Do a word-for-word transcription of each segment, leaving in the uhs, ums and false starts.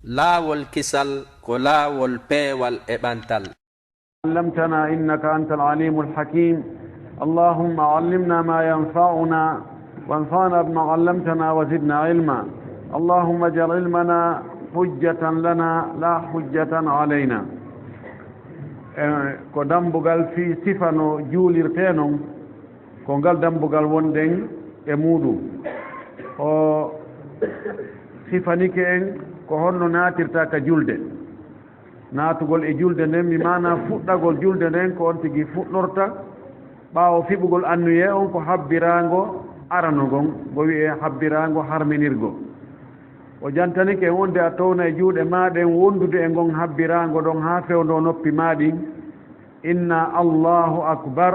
Laawol kisal ko laawol peewal e ɓantal. علمتنا إنك أنت العليم الحكيم. اللهم علمنا ما ينفعنا وانفعنا بما علمتنا وزدنا علما. اللهم اجعل علمنا حجة لنا لا حجة علينا. Eh, ko dambugal fii sifa no juulirtee non, ko ngal dambugal wonɗen e muuɗum. O sifanike en ko honno naatirta ka julde. Naatugol e julde nden, bi maanaa fuɗɗagol julde nden, ko on tigi fuɗɗorta. Ɓaawo fiɓugol annuyee on, ko habbiraango arano ngon, ngo wi'ee habbiraango harminirgo. O jantanike en wonde a towna e juuɗe maa ɗen wondude e ngon habbiraango ɗon haa fewndoo noppi maa ɗin. Inna Allahu akbar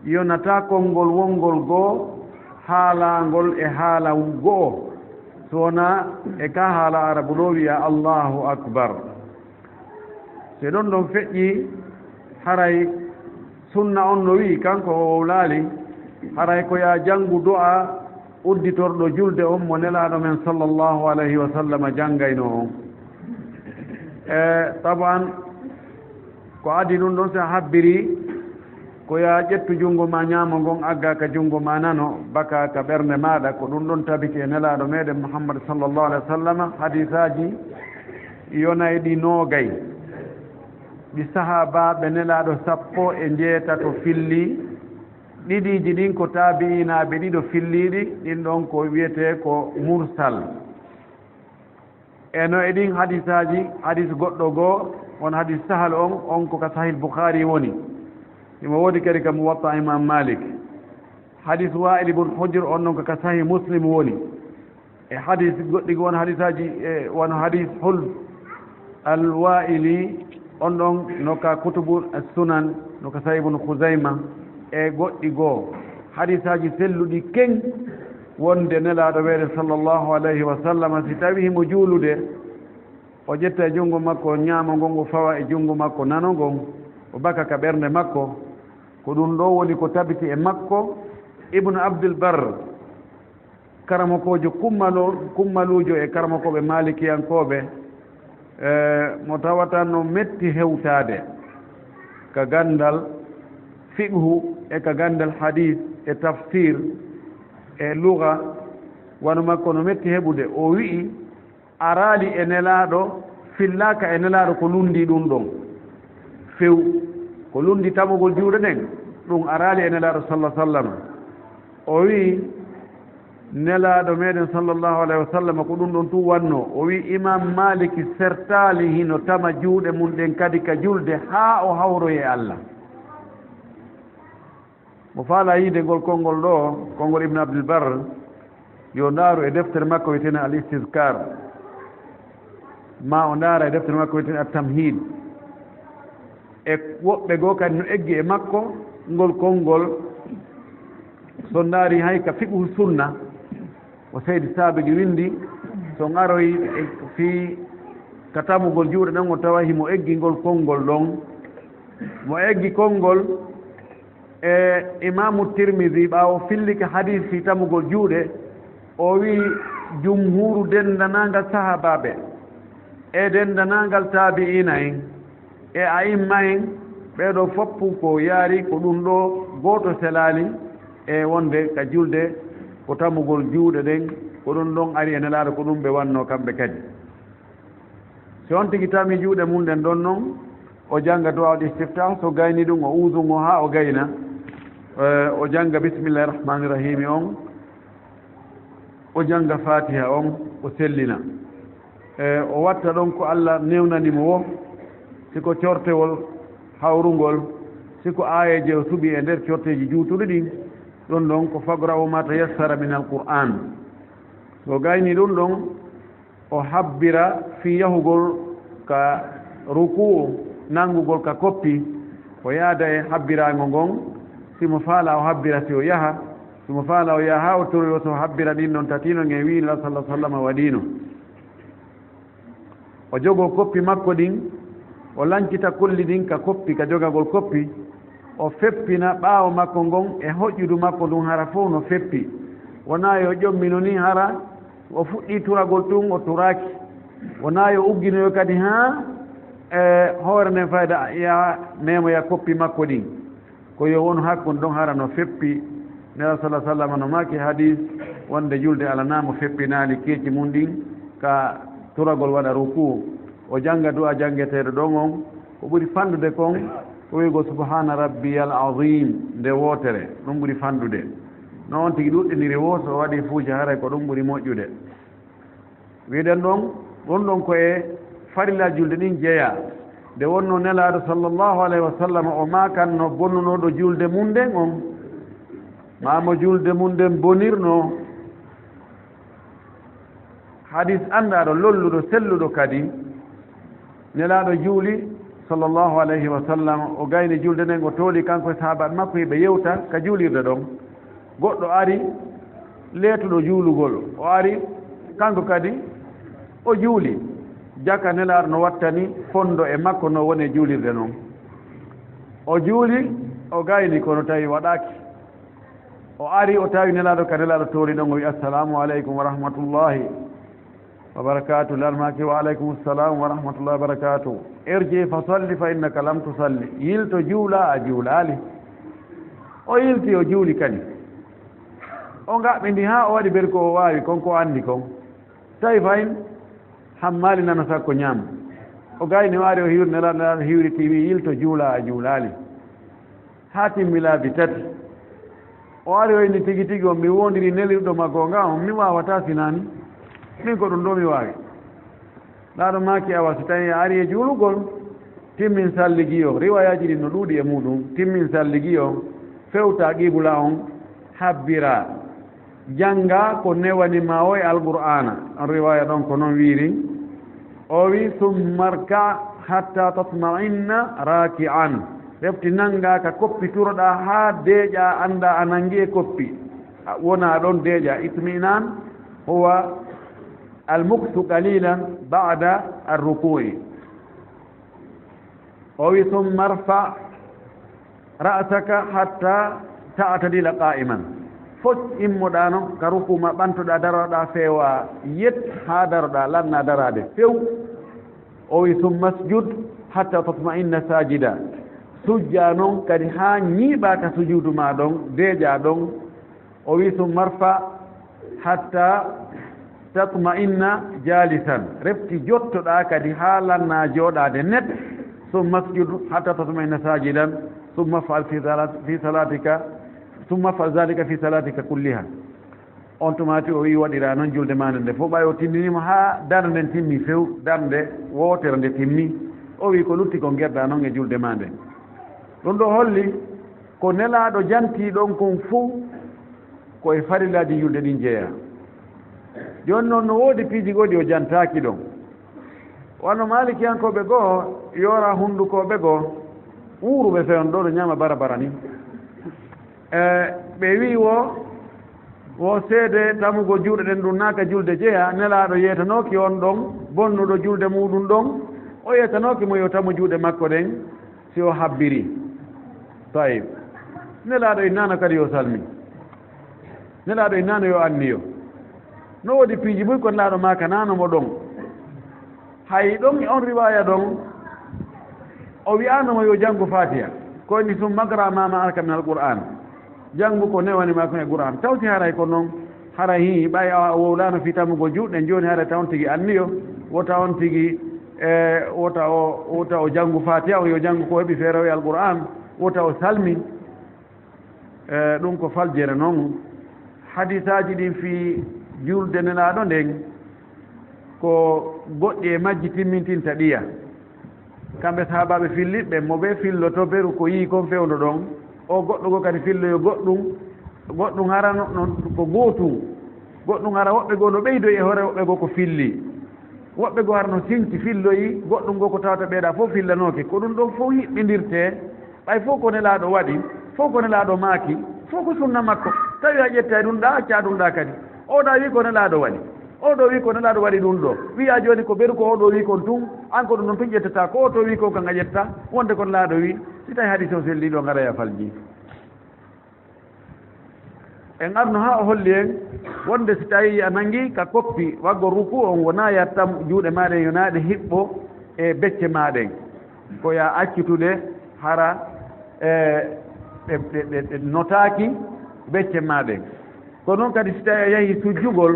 yonataa konngol wonngol goo haalaangol e haala go'o, so wonaa e kaa haala Arabu ɗoo wi'a Allahu akbar. So e ɗon ɗon feƴƴii, haray sunna on no wi'i, kanko o wowlaali, haray ko yaa janngu du'a udditorɗo julde on mo Nelaaɗo men sallallahu alayhi wa sallam janngaynoo on. E, taban, ko adii ɗun ɗon, si a habbirii, ko yaa ƴettu junngo maa ɲaamo ngon, aggaa ka junngo maa nano, bakaa ka ɓernde maaɗa, ko ɗun ɗon tabiti e Nelaaɗo meɗen Muhammad sallallahu alayhi wa sallam, hadiisaaji yonayɗi noogay, ɗi sahaabaaɓe Nelaaɗo sappo e njeetato fillii, ɗiɗiiji ɗin ko taabi'iinaaɓe ɗiɗo fillii ɗi, ɗin ɗon ko wi'etee ko mursal. E no e ɗin hadiisaaji, hadiis goɗɗo goo, on hadiis Sahal on, on ko ka Sahih Bukhari woni. Himo woodi kadi ka Muwatta Imam Malik. Hadiis Wa'il ibn Hujr on non ko ka Sahih Muslim woni. E hadiis goɗɗi goo, on hadiisaaji, e wano hadiis Hul al-Wa'ili, on ɗon no ka Kutubu Sunan, no ka Sahih Ibn Khuzayma, e goɗɗi goo. Hadiisaaji selluɗi ken wonde Nelaaɗo meɗen sallallahu alayhi wa sallam, si tawii himo juulude, o ƴetta e junngo makko ɲaamo ngon, o fawa e junngo makko nano ngon, o baka ka ɓernde makko. Ko ɗun ɗoo woni ko tabiti e makko. Ibnu Abdul Barr, karamokoojo kummalo-, kummaluujo e karamokooɓe maalikiyankooɓe, e, mo tawata no metti hewtaade ka ganndal fiqhu e ka ganndal hadiis e tafsiir e luga, wano makko no metti heɓude. O wi'i, araali e Nelaaɗo, fillaaka e Nelaaɗo ko lunndii ɗun ɗon. Few, ko lunndii tamugol juuɗe ɗen, ɗun araali e Nelaaɗo sallallahu alaihi wasallam. O wi'i, Nelaaɗo meɗen sallallahu alaihi wasallam ko ɗun ɗon tun wannoo. O wi'i, Imaam Maaliki sertaali hino tama juuɗe mun ɗen kadi ka julde haa o hawroyi e Alla. Mo faalaa yiide ngol konngol ɗoo, konngol Ibn Abdul Barr, yo ndaaru e deftere makko wi'etee Al-Istizkar, maa o ndaara e deftere makko wi'etee At-Tamhid. E woɓɓe goo kadi no eggi e makko ngol konngol, so ndaari hay ka Fiqhu Sunna, o Seydi Saabigi winndi, so ngaroyi e fii ka tamugol juuɗe ɗen, o tawa himo eggi ngol konngol ɗon. Mo eggi konngol, E Imaamu Tirmidi, ɓaawo fillike hadiis fii tamugol juuɗe, o wi'i, jumhuuru denndaangal sahaabaaɓe e denndaangal taabi'iina en e a'imma en, ɓee ɗoo fow ko yaari ko ɗun ɗoo gooto selaali e wonde ka julde ko tamugol juuɗe ɗen, ko ɗun ɗon ari e Nelaaɗo, ko ɗun ɓe wannoo kamɓe kadi. Si on tigi tamii juuɗe mun ɗen ɗon non, o jannga du'aa'ul istiftah, so gaynii ɗun, o uuzu ngo haa o gayna. Eh, o jannga bismillahir rahmanir rahimi on, o jannga Faatiha on, o sellina. Eh, o watta ɗon ko Alla newnani mo woo, si ko cortewol hawrungol, si ko aayeeje o suɓi e nder corteeji juutuɗi ɗin, ɗon ɗon ko faqra'u ma tayassara minal Qur'an. So gaynii ɗun ɗon, o habbira fii yahugol ka ruku'u, nanngugol ka koppi, o yaada e habbiraango ngon, si mo faalaa o habbira si o yaha, si mo faalaa o yaha haa o toroyoo, so habbira ɗin ɗon tati non e wi'i Nelaaɗo sallallahu alaihi wasallam waɗiino. O jogoo koppi makko ɗin, o lancita kolli ɗin ka koppi, ka jogagol koppi, o feppina ɓaawo makko ngon e hoƴƴudu makko ndun hara fow no feppi. Wonaa yo ƴommino nii hara o fuɗɗii turagol tun, o turaaki. Wonaa yo ugginoyo kadi haa e hoore nden fayda ya meemoya koppi makko ɗin. Ko yo won hakkunde ɗon hara no feppi. Nelaaɗo sallallaahu alayhi wa sallam no maaki hadiis wonde julde alanaa mo feppinaali keeci mun ɗin ka turagol waɗa rukuu. O jannga du'a janngeteeɗo ɗon on. Ko ɓuri fanɗude kon ko wi'ugol subhaana rabbiyal aziim nde wootere. Ɗum ɓuri fanɗude. No on tigi ɗuɗɗiniri woo, so o waɗii fuuje haray ko ɗum ɓuri moƴƴude. Wi'uɗen ɗon, ɗun ɗon ko e farilla julde ɗin jeyaa. Nde wonnoo Nelaaɗo sallallaahu alayhi wa sallam o maakanno bonnunooɗo julde mun nden on, maa mo julde mun nden bonirnoo. Hadiis anndaaɗo, lolluɗo, selluɗo kadi, Nelaaɗo juuli, sallallaahu alayhi wa sallam, o gayni julde nden, o tooli kanko e sahaabaaɓe makko, hiɓe yewta ka juulirde ɗon. Goɗɗo ari, leetuɗo juulugol, o ari, kanko kadi, o juuli. Jaka Nelaaɗo no wattani fondo e makko no woni e juulirde non. O juuli, o gayni, kono tawi waɗaaki. O ari, o tawi Nelaaɗo ka Nelaaɗo tooli ɗon, o wi'i, "Assalaamu aleykum wa rahmatullaahi wa barakaatuh." Nelaaɗo maaki, "Wa aleykum salaam wa rahmatullaahi wa barakaatuh. Irji fa salli fa innaka lam tusalli." Yilto juula, a juulaali. O yilti, o juuli kadi. O ngaɓɓindi haa o waɗi bee ko o waawi kon, ko o anndi kon. Tawi fayin, hammaali nana sakko ñaama. O gayni, o ari, o hiwri Nelaaɗo, Nelaaɗo hiwriti, wi'i, "Yilto juula, a juulaali." Haa timmi laabi tati. O ari, o inni, "Tigi tigi on, mi woondirii nelirɗo ma goonga on, mi waawataa sinaani. Min ko ɗum ɗoo mi waawi." Nelaaɗo maaki, "Awa, si tawii a ari e juulugol, timmin salligiyo." Riwaayaaji ɗin no ɗuuɗi e muuɗum. Timmin salligiyo, fewtaa qibla on, habbiraa. Janngaa ko newani ma o e Alqur'aana. On riwaaya ɗon ko non wiiri. O wi, "Summa rka' hatta tatma'inna raaki'an." Refti nanngaa ka koppi turoɗaa haa deeƴaa, anndaa a nanngi e koppi. A wonaa ɗon deeƴaa. Itmi'naan huwa al-muksu qalilan ba'da ar-ruku'i. O wi, "Summa rfa' ra'saka hatta ta'tadila qaa'iman." Foc immoɗaa non ka rukuu ma, ɓantoɗaa, daroɗaa, feewaa yet haa daroɗaa, lannaa daraade few. O wi, "Summa sjud hatta tatma'inna saajida." Sujjaa non kadi haa ñiiɓaa ka sujuudu maa ɗon, deeƴaa ɗon. O wi'i, "Summa rfa' hatta tatma'inna jaalisan." Refti jottoɗaa kadi haa lannaa jooɗaade net. "Summa sjud hatta tatma'inna saajidan. Summa fa'al fi sala-, fi salaatika, summa fa'al zaalika fi salaatika kulliha." On tumaati o wi'i waɗiraa non julde maa nden fow, ɓay o timminiima haa darnde nden timmi few, darnde wootere nde timmi. O wi'i ko lutti kon ngerɗaa non e julde maa nden. Ɗum ɗoo holli ko Nelaaɗo jantii ɗon kon fow ko e farillaaji julde ɗin jeyaa. Jooni non, no woodi piiji goɗɗi o jantaaki ɗon. Wano Maalikiyankooɓe goo, yoora hunndukooɓe goo, wuuruɓe fewndo ɗoo no ñaama barabara ni. E, ɓe wi'i wo, wo seede tamugo juuɗe ɗen ɗum naaka julde jeyaa, Nelaaɗo yeetanooki on ɗon bonnuɗo julde muuɗum ɗon, o yeetanooki mo yo tamu juuɗe makko ɗen, si o habbirii. Tayib. Nelaaɗo innaano kadi yo salmi. Nelaaɗo innaano yo anniyo. No woodi piiji buy ko Nelaaɗo maakanaano mo ɗon. Hay ɗon e on riwaaya ɗon, o wi'aano mo yo janngu Faatiha. Ko inni, "Summa qra' ma ma'aka min al-Qur'an." Janngu ko newani maa kon e Qur'an. Taw si haray ko non, haray hii, ɓay a wowlaano fii tamugo juuɗe, jooni haray tawon tigi anniyo, wota on tigi, e, wota o, wota o janngu Faatiha, o yo janngu ko heɓi feere o e Alqur'aan, wota o salmi. E, ɗum ko faljere non. Hadiisaaji ɗin fii julde Nelaaɗo nden, ko goɗɗi e majji timmintinta ɗiya. Kamɓe sahaabaaɓe filliɓe, mo ɓe filloto beru ko yii kon fewndo ɗon, o goɗɗo goo kadi filloyo goɗɗum, goɗɗum hara no, no, ko gootum, goɗɗum hara woɓɓe goo no ɓeydoyi e hoore woɓɓe goo ko filli. Woɓɓe goo hara no sinci filloyi, goɗɗum goo ko tawata ɓeeɗa fof fillanooke. Ko ɗum ɗon fof hiɓɓindirtee, ɓay fof ko Nelaaɗo waɗi, fof ko Nelaaɗo maaki, fof ko sunna makko. Tawi a ƴettay ɗum ɗaa, accaa ɗum ɗaa kadi. Oo ɗaa wii ko Nelaaɗo waɗi. Oo ɗoo wii ko Nelaaɗo waɗi ɗum ɗoo. Wi'aa jooni ko beru ko oo ɗoo wii kon tun, an ko ɗum ɗon tun ƴettataa. Ko oo to wii kon kan a ƴetta, wonde ko Nelaaɗo wii, si tawi hadiis on sellii ɗon, haray a faljii. En arno haa o holli en wonde si tawii a nangii ka koppi waggol rukuu on, wonaa ya tam juuɗe maa ɗen yo naa ɗe hiɓɓo e becce maa ɗen. Ko ya accutude hara, e, ɗe, ɗe, ɗe, ɗe notaaki becce maa ɗen. Ko non kadi si tawii a yahii sujjugol,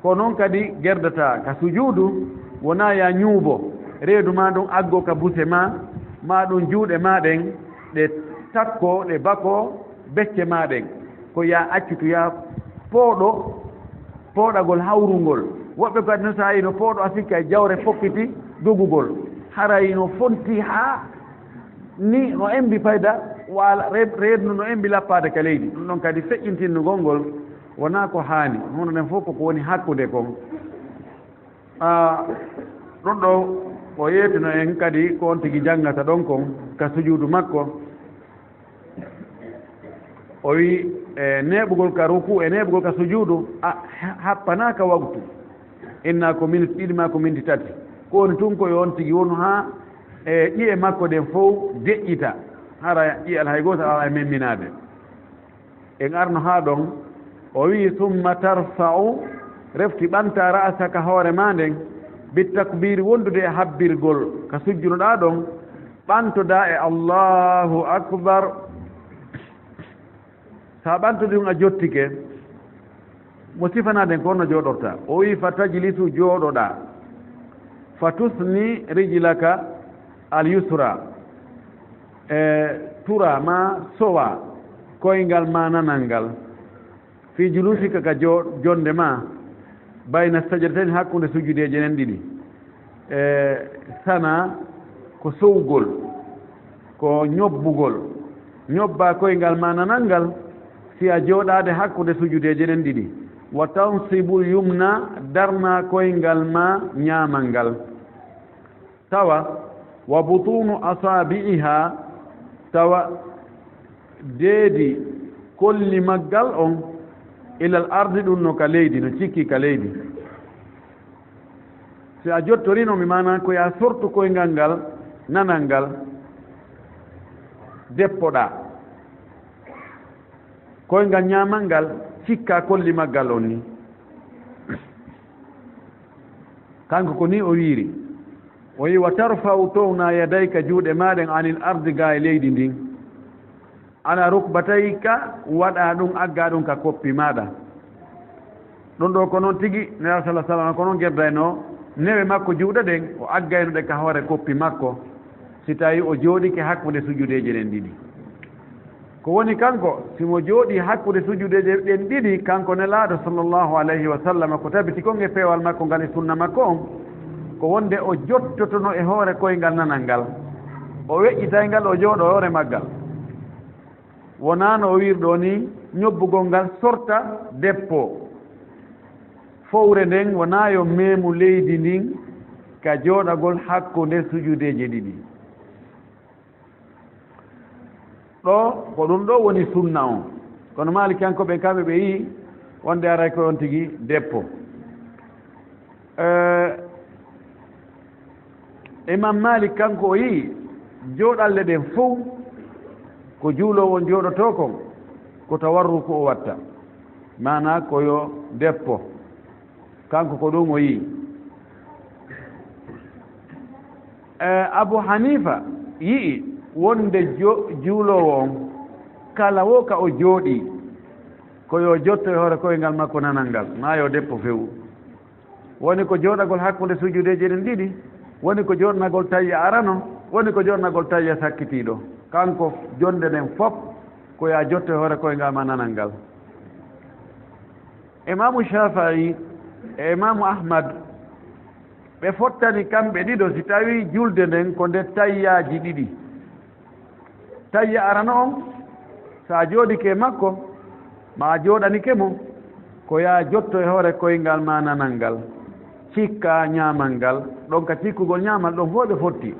ko non kadi gerdataa ka sujuudu, wonaa ya ñuubo reedu maa ndun, aggo ka buse maa, maa ɗun juuɗe maa ɗen, ɗe takkoo, ɗe bakoo becce maa ɗen. Ko ya accutu, ya pooɗo pooɗagol hawrungol. Woɓɓe kadi no, si a yi'ii no pooɗo, a sikka e jawre fokkiti dogugol. Haray no fonti haa ni no embi fayda, waala, re-, reedu no embi lappaade ka leydi. Ɗun ɗon kadi feƴƴintinnugol ngol wonaa ko haani. Hono nden fof ko ko woni hakkunde kon. A, ɗun ɗoo o yeetino en kadi ko on tigi janngata ɗon kon ka sujuudu makko. O wi'i, e neeɓugol ka rukuu, e neeɓugol ka sujuudu, a, ha-, happanaaka waqtu. Inna ko miniti ɗiɗi maa ko miniti tati. Ko woni tun ko yo on tigi wonu haa, e, ƴi'e makko ɗen fow deƴƴita. Hara ƴi'al hay gootal alaa e memminaade. En arno haa ɗon, o wi'i, "Summa tarfa'u," refti ɓantaa, "ra'saka," hoore maa nden, "bit takbiiri," wondude e habbirgol ka sujjunoɗaa ɗon, ɓantoɗaa e "Allahu akbar." Si a ɓantodii ɗun a jottike, mo sifanaaɗen ko honno jooɗortaa. O wi'i, "Fa tajlisu," jooɗoɗaa. "Fa tusni rijlaka al yusra," e tura maa sowa koyngal maa nanal ngal. "Fi julusika," ka jo-, jonde maa, "bayna sajdatayni," hakkunde sujudeeje ɗen ɗiɗi. E, sana ko sowgol, ko ñobbugol. Ñobbaa koyngal maa nanal ngal, si a jooɗaade hakkunde sujudeeje ɗen ɗiɗi. "Wa tansibul yumna," darnaa koyngal maa ñaamal ngal. Tawa, "wa butunu asaabi'iha," tawa deedi kolli maggal on, "ilal ardi," ɗun no ka leydi, no cikki ka leydi. Si a jottorino mi, maanaa ko ya sortu koyngal ngal nanal ngal, deppoɗaa. Koyngal ñaamal ngal cikkaa kolli maggal on ni. Kanko ko ni o wiiri. O wi'i, "Wa tarfa'u," townaa, "yadayka," juuɗe maa ɗen, "anil ardi," gaa e leydi ndin. "Ala rukbatayka," waɗaa ɗun, aggaa ɗun ka koppi maaɗa. Ɗun ɗoo ko non tigi Nelaaɗo, sallallaahu alayhi wa sallam, ko non gerdaynoo newe makko juuɗe ɗen, o aggayno ɗe ka hoore koppi makko, si tawii o jooɗike hakkunde sujudeeje ɗen ɗiɗi. Ko woni kanko, si mo jooɗii hakkunde sujudeeje ɗen ɗiɗi, kanko Nelaaɗo, sallallaahu alayhi wa sallam, ko tabiti kon e peewal makko ngal e sunna makko on, ko wonde o jottotono e hoore koyngal nanal ngal, o weƴƴitay ngal, o jooɗoo e hoore maggal. Wonaa no o wiiri ɗoo nii, ñobbugol ngal sorta deppo. Fowre nden wonaa yo meemu leydi ndin ka jooɗagol hakkunde sujudeeje ɗiɗi. Ɗoo, ko ɗun ɗoo woni sunna on. Kono Maalikiyankooɓe kamɓe ɓe yi'i wonde aray ko on tigi deppo. Eh, Imam Malik kanko o yi'i jooɗalle ɗen fow ko juuloowo on jooɗotoo kon, ko tawarruku o watta. Maanaa ko yo deppo. Kanko ko ɗun o yi'i. Eh, Abu Hanifa yi'i wonde jo-, juuloowo on, kala wo ka o jooɗii, ko yo jotto e hoore koyngal makko nanal ngal, maa yo deppo few. Woni ko jooɗagol hakkunde sujudeeje ɗen ɗiɗi, woni ko jooɗanagol tayya arano, woni ko jooɗanagol tayya sakkitiiɗo. Kanko, jonde nden fow, ko yo a jotto e hoore koyngal maa nanal ngal. Imaamu Shaafi'i e Imaamu Ahmad, ɓe fottani kamɓe ɗiɗo si tawii julde nden ko nde tayyaaji ɗiɗi. Tayya arano on, si a jooɗike e makko, maa a jooɗanike mo, ko yo a jotto e hoore koyngal maa nanal ngal, cikkaa ñaamal ngal, ɗon ka cikkugol ñaamal ɗon fow ɓe fotti.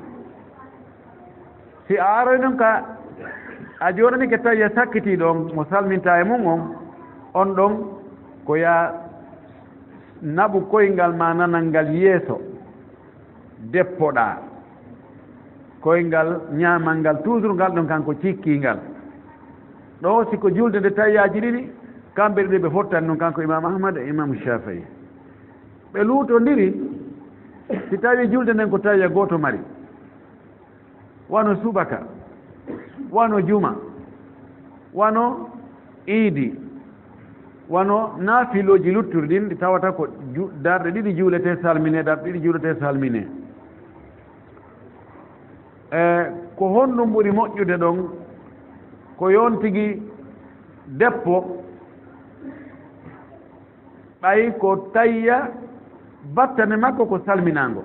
Si a aroy non ka a jooɗanike tayya sakkitiiɗo on, mo salmintaa e mun on, on ɗon ko yo a naɓu koyngal maa nanal ngal yeeso, deppoɗaa. Koyngal ñaamal ngal, toujours ngal ɗon kanko cikkii ngal. Ɗoo si ko julde nde tayyaaji ɗiɗi, Kamɓe ɗiɗo ɓe fottani ɗun, kanko Imam Ahmad e Imam Shafi'i. Ɓe luutondiri, si tawii julde nden ko tayya gooto mari, wano subaka, wano juma, wano iidi, wano naafilooji luttuɗi ɗin, ɗi tawata ko ju-, darɗe ɗiɗi juuletee salminee, darɗe ɗiɗi juuletee salminee. E ko honɗun ɓuri moƴƴude ɗon? Ko yo on tigi deppo, ɓay ko tayya battane makko ko salminaango.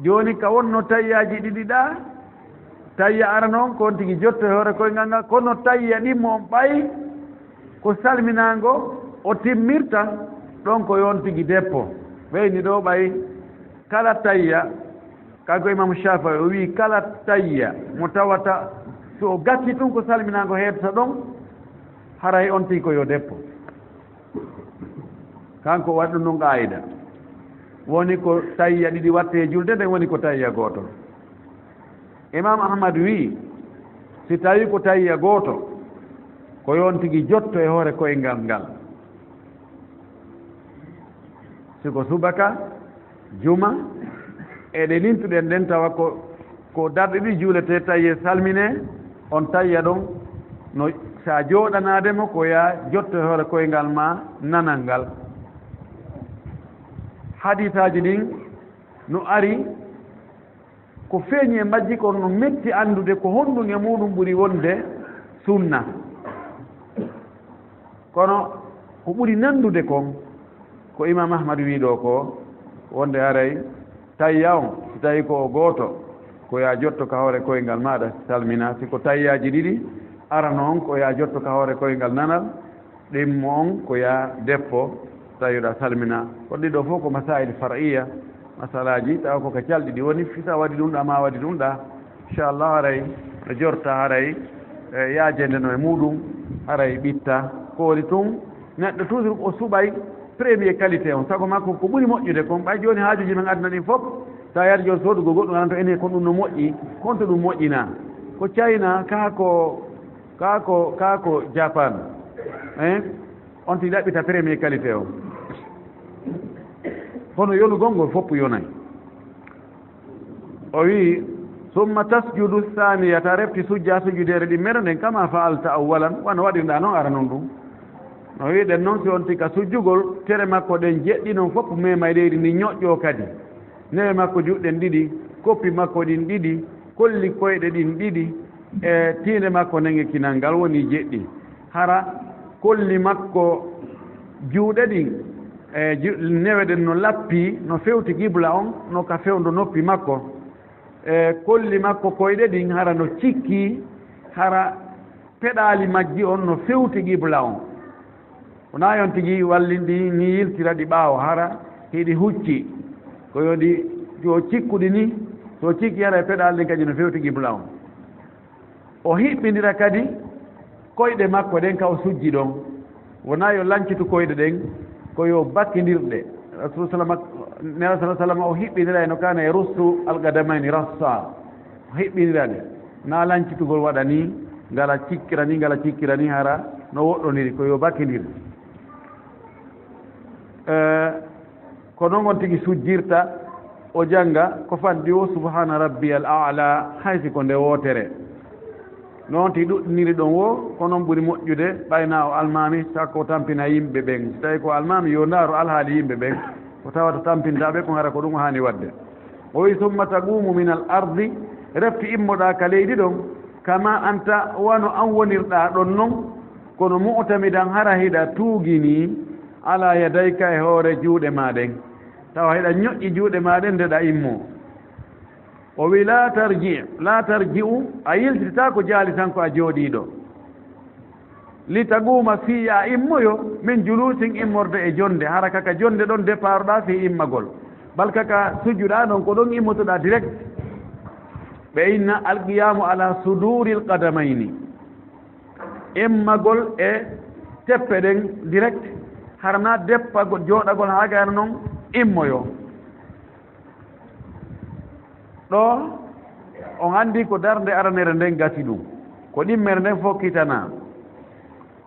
Jooni ka wonno tayyaaji ɗiɗi ɗaa, tayya arano on ko on tigi jotto e hoore koyngal ngal, kono tayya ɗimmo on ɓay ko salminaango o timmirta, ɗon ko yo on tigi deppo. Ɓeyni ɗoo ɓay kala tayya, kanko Imaamu Shaafi'i o wi'i kala tayya mo tawata so o gatti tun ko salminaango heedata ɗon, haray on tigi ko yo deppo. Kanko waɗi ɗun ɗon qaa'ida. Woni ko tayya ɗiɗi wattee julde nden, woni ko tayya gooto. Imam Ahmad wi'i, si tawii ko tayya gooto, ko yo on tigi jotto e hoore koyngal ngal. Si ko subaka, juma, e ɗe lintuɗen ɗen tawa ko, ko darɗe ɗiɗi juuletee tayyee salminee, on tayya ɗon, no sa jooɗanaade mo ko ya jotto e hoore koyngal maa nanal ngal. Hadiisaaji ɗin no ari, ko feeñi e majji kon no metti anndude ko honɗun e muuɗun ɓuri wonde sunna. Kono ko ɓuri nanndude kon, ko Imam Ahmad wi'i ɗoo ko, wonde haray tayya on, si tawii ko o gooto, ko ya jotto ka hoore koyngal maaɗa, salmina. Si ko tayyaaji ɗiɗi, arano on ko ya jotto ka hoore koyngal nanal, ɗimmo on ko ya deppo, tawi hiɗa salmina. Ko ɗiɗo fof ko masaa'il far'iyya, masalaaji tawa ko ka calɗi ɗi woni, fii si a waɗi ɗun ɗaa, maa a waɗi ɗun ɗaa. Inchallah, haray no jorta, haray, e, yaajeende no e muuɗun, haray ɓitta. Ko woni tun, neɗɗo toujours o suɓay premier qualité on, sago makko ko ɓuri moƴƴude kon. Ɓay jooni haajuuji men aduna ɗin fof, si a yari jooni soodugol goɗɗun, aranto enen kon ɗun no moƴƴi, kon to ɗun moƴƴinaa. Ko China, kaa ko, kaa ko, kaa ko Japan, hein? On tigi ɗaɓɓita premier qualité on. Kono yonugol ngol fof yonay. O wi'i, "Summa tasjudu thaniyata", refti sujja sujudeere ɗimmere nden, "kama fa'alta awwalan", wano waɗirɗaa non arano on ɗun. No wi'uɗen non, si on tigi ka sujjugol, tere makko ɗen jeɗɗi non fof memay leydi ndin, ñoƴƴoo kadi. Newe makko juuɗe ɗen ɗiɗi, koppi makko ɗin ɗiɗi, kolli koyɗe ɗin ɗiɗi, e tiinde makko nden e kinal ngal wonii jeɗɗi. Hara kolli makko juuɗe ɗin, e ju-, newe ɗen no lappii, no fewti qibla on, no ka fewndo noppi makko. E kolli makko koyɗe ɗin hara no cikkii, hara peɗaali majji on no fewti qibla on. Wonaa yo on tigi wallin ɗi ni, yiltira ɗi ɓaawo, hara hiɗi hucci. Ko yo ɗi, yo cikkuɗi ni, so cikki hara e peɗaali ɗin kadi no fewti qibla on. O hiɓɓindira kadi koyɗe makko ɗen ka o sujji ɗon. Wonaa yo lancitu koyɗe ɗen, ko yo bakkindir ɗe. Rasul salama, Nela sallallahu alaihi wasallam o hiɓɓindira e no kana yarussu al-qadamayni rassa. O hiɓɓindira ɗe. Naa lancitugol waɗa ni, ngala cikkira ni, ngala cikkira ni, hara no woɗɗondiri, ko yo bakkindir. Eh, ko non on tigi sujjirta, o jannga ko fanɗi o, "Subhaana rabbiyal a'la", hay si ko nde wootere. Non tigi ɗuɗɗiniri ɗon wo, ko non ɓuri moƴƴude, ɓay na o almaami, sakko o tampina yimɓe ɓen. Si tawii ko almaami, yo ndaaru alhaali yimɓe ɓen, ko tawata tampintaa ɓe, ko hara ko ɗun o haani waɗde. O wi'i, "Summa taqumu minal ardi", refti immoɗaa ka leydi ɗon, "kama anta", wano an wonirɗaa ɗon non, kono mu'tamidan hara hiɗa tuuginii, "ala yadayka", e hoore juuɗe maa ɗen. Tawa hiɗa ñoƴƴi juuɗe maa ɗen nde ɗa immoo. O wi'i, "Laa tarji', laa tarji'u", a yiltitaako jaali tan ko a jooɗiiɗo. "Li taquuma", fii yo a immoyo, "min juluusin", immorde e jonnde. Hara ka ka jonnde ɗon deparuɗaa fii immagol. Bal ka ka sujjuɗaa ɗon, ko ɗon immotoɗaa direct. Ɓe inna alqiyaamu ala suduuril qadamayni. Immagol e teppe ɗen direct, hara naa deppagol, jooɗagol haa gayna non immoyo. Ɗoo, on anndi ko darnde aranere nden gasi ɗun. Ko ɗimmere nden fof kitanaa.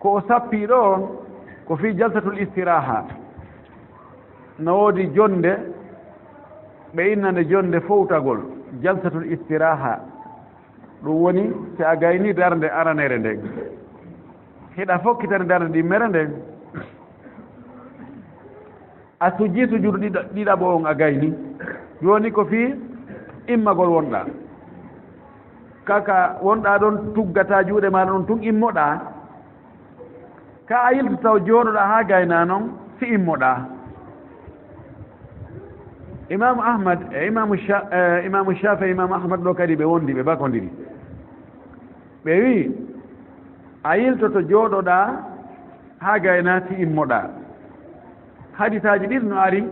Ko o sappii ɗoo, ko fii jalsatul istiraaha. No woodi jonnde, ɓe inna nde jonnde fowtagol, jalsatul istiraaha. Ɗun woni, si a gaynii darnde aranere nden, hiɗa fokkitani darnde ɗimmere nden. A sujjii sujuudu ɗiɗa-, ɗiɗaɓo on a gayni. Jooni ko fii immagol wonɗaa. Kaka wonɗaa ɗon tuggataa juuɗe maaɗa ɗon tun immoɗaa. Ka a yiltoto taw jooɗoɗaa haa gaynaa non, si immoɗaa. Imaamu Ahmad e Imaamu Sha-, e Imaamu Shaafi'i, Imaamu Ahmad ɗoo kadi ɓe wondi, ɓe bakondiri. Ɓe wi'i, a yiltoto jooɗoɗaa haa gaynaa si immoɗaa. Hadisaaji ɗiɗi no ari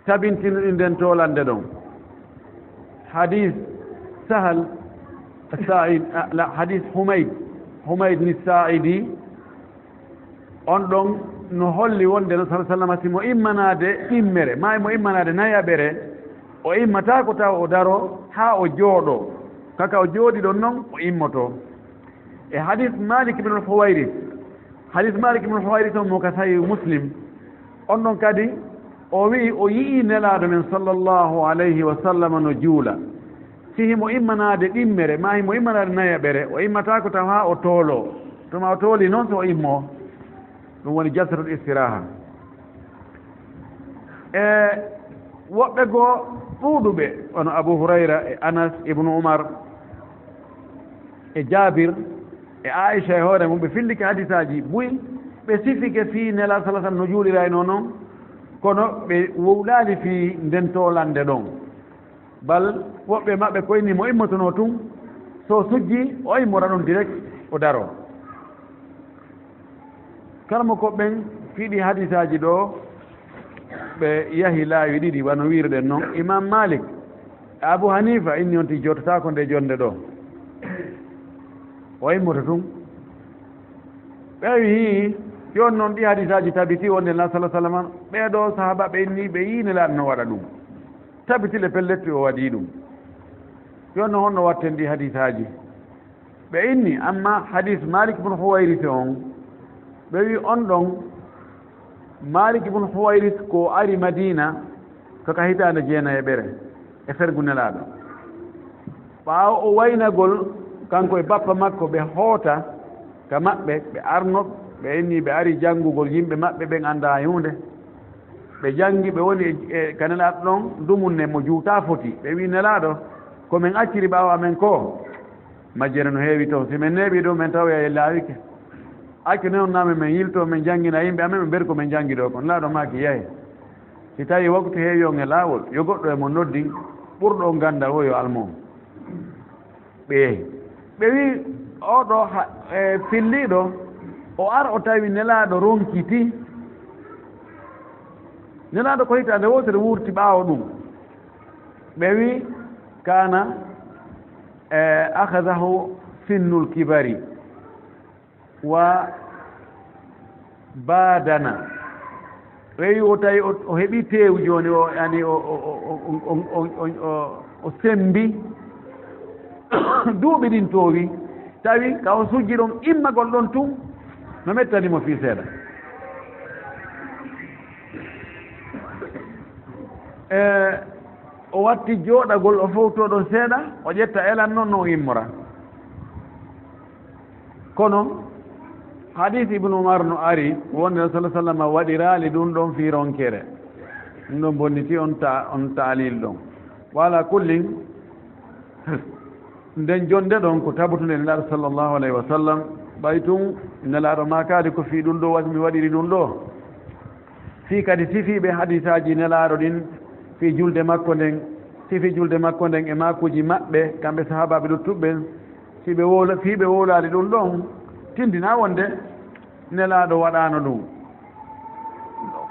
tabintini nden toolannde ɗon. Hadis Sahal Sa'id, a, la, hadis Humayd, Humayd ni Sa'idi, on ɗon no holli wonde no sallallahu alaihi wasallam si mo immanaade ɗimmere, maa mo immanaade nayaɓere, o immataako taw o daro haa o jooɗoo. Kaka o jooɗi ɗon non, o immoto. E hadis Malik ibn al-Huwairis, hadis Malik ibn al-Huwairis on mo ka Sahih Muslim, on ɗon kadi o wi'i o yi'ii Nelaaɗo men sallallahu alayhi wa sallam no juula. Si himo immanaade ɗimmere, maa himo immanaade nayaɓere, o immataako taw haa o tooloo. Tuma o toolii non, so o immoo. Ɗun woni jalsatul istiraaha. E woɓɓe goo ɗuuɗuɓe, wano Abu Hurayra e Anas ibn Umar e Jaabir e Aisha e hoore mun, ɓe fillike hadisaaji buy, ɓe sifike fii Nelaaɗo sallallahu alaihi wasallam no juuliraynoo non, kono ɓe wowlaali fii nden toolannde ɗon. Bal woɓɓe maɓɓe ko inni mo immotonoo tun, so sujji, o immora ɗon direct, o daroo. Karamoko ɓen fiɗi hadisaaji ɗoo, ɓe yahi laawi ɗiɗi, wano wi'irɗen non. Imam Malik e Abu Hanifa inni on tigi jooɗotaako nde jonnde ɗoo. O immoto tun. Ɓe wi'i, yo non ɗi hadisaaji tabiti wonde Nelaaɗo sallallahu alaihi wasallam, ɓee ɗoo sahaaba ɓe inni ɓe yi'i Nelaaɗo no waɗa ɗum. Tabiti le pelletti o waɗii ɗum. Yo non honno watten ɗi hadisaaji? Ɓe inni, amma hadis Malik ibn Huwairis on, ɓe wi on ɗon, Malik ibn Huwairis ko ari Madina, ko ka hitaande jeenayeɓere e fergu Nelaaɗo. Ɓaawo o waynagol, kanko e bappa makko, ɓe hoota ka maɓɓe, ɓe arno, ɓe inni ɓe ari janngugol yimɓe maɓɓe, ɓen anndaa e huunde. Ɓe janngi, ɓe woni e, e ka Nelaaɗo ɗon, dumunne mo juutaa foti. Ɓe wi, "Nelaaɗo, ko men acciri ɓaawo amen ko?" Majjere no heewi ton. Si men neeɓii ɗum, men tawoya e laawike. Accu non naamen men yiltoo, men janngina yimɓe amen, ɓe mbari ko men janngi ɗoo kon. Nelaaɗo maaki, "Yahe. Si tawii waktu heewi on e laawol, yo goɗɗo e mon noddin, ɓurɗo on ganndal woo yo almo on." Ɓe yehi. Ɓe wi, "Oo ɗoo ha-, e, filliiɗo, o ar o tawi Nelaaɗo ronkitii." Nelaaɗo ko hitaande wootere wurti ɓaawo ɗum. Ɓe wi, "Kaana, e, akhadahu sinnul kibari." Wa baadana. Ɓeyi o tawi o, o heɓi teewu jooni, o, yani, o, o, o sembi duuɓi ɗin toowi, tawi ka o sujji ɗon immagol ɗon tun, no mettani mo fii seeɗa. E, o watti jooɗagol, o fowtoo ɗon seeɗa, o ƴetta elan non, no o immora. Kono, hadis Ibnu Umar no ari, wonde Rasul sallallahu alaihi wasallam waɗiraali ɗum ɗon fii ronkere. Ɗum ɗon bonniti on ta-, on taalil ɗon. Wa ala kullin, nden jonde ɗon ko tabutunde Nelaaɗo sallallahu alaihi wasallam, ɓay tun Nelaaɗo maakaali ko fii ɗum ɗo waɗi mi waɗiri ɗum ɗo. Fii kadi sifiiɓe hadisaaji Nelaaɗo ɗin, fii julde makko nden, sifii julde makko nden e maakuuji maɓɓe, kamɓe sahaabaaɓe luttuɓe ɓen, si ɓe wowla-, fii ɓe wowlaali ɗum ɗon, tindinaa wonde Nelaaɗo waɗaano ɗum.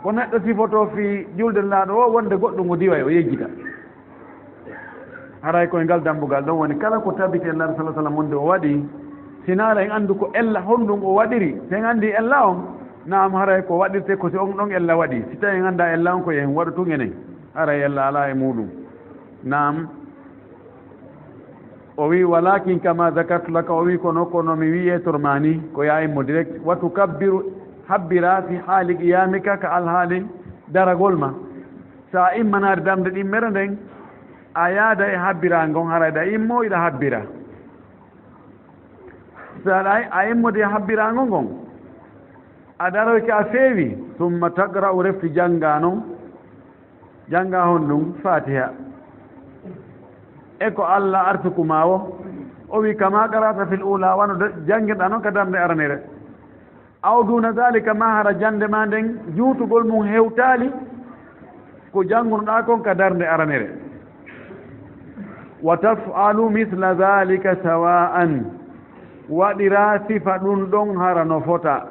Ko neɗɗo sifotoo fii julde Nelaaɗo o, wonde goɗɗum o diway, o yejjita. Haray ko e ngal dambugal ɗon woni kala ko tabiti e Nelaaɗo sallallahu alaihi wasallam wonde o waɗi, si naara en anndu ko ella honɗum o waɗiri, si en anndi ella on, naam, haray ko waɗirte ko si on ɗon ella waɗi. Si tawi en anndaa ella on, ko en waɗu tun enen, haray ella alaa e muuɗum. Naam. O wi'i, "Walakin kama zakartu laka," o wi'i, "Kono, kono mi wi'i e tormani, ko ya immo direct, wa tukabbiru, habbira fi hali qiyamika, ka alhaali daragol ma." Sa immanaade darnde ɗimmere nden, a yaada e habbira ngon, haray ɗa immo, iɗa habbira. Sa ɗa, a immode e habbira ngon, a daroyke a feewi, summa taqra'u, refti jannga non, jannga honɗun? Fatiha. E ko Alla arsuku ma wo? O wi, "Kama qara'ta fil ula," wano de-, janngirɗa non ka darnde aranere. Aw duna zalika, ma hara jannde ma nden juutugol mun hewtaali ko janngunoɗaa kon ka darnde aranere. Wa taf'alu misla zalika sawa'an. Waɗiraa sifa ɗun ɗon hara no fota.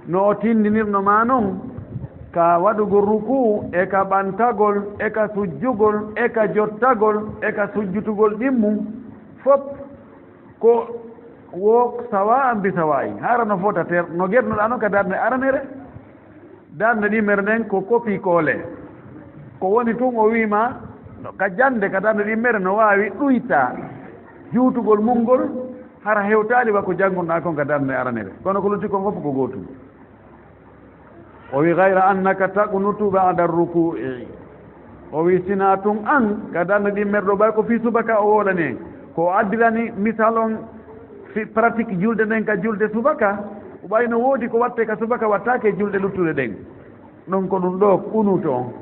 No o tindinirno ma non, ka waɗugol rukuu, e ka ɓantagol, e ka sujjugol, e ka jottagol, e ka sujjutugol ɗimmu, fof ko wo sawa'an bi sawa'in. Hara no fota ter, no gernuɗaa non ka darnde aranere, darnde ɗimmere nden ko kopii koole. Ko woni tun o wi'i ma, no ka jannde ka darnde ɗimmere no waawi ɗuyta juutugol mun ngol, hara hewtaali wa ko janngunoɗaa kon ka darnde aranere. Kono ko lutti kon fof ko gootum. O wi'i, "Ghayra annaka taqnutu ba'da ruku'i." O wi'i, "Sinaa tun an, ka darnde ɗimmere ɗo, ɓay ko fii subaka o wolani en. Ko o addirani misal on fi pratique julde nden ka julde subaka, ɓay no woodi ko wattee ka subaka wattaake e julɗe luttuɗe ɗen. Ɗon ko ɗun ɗoo qunuutu on.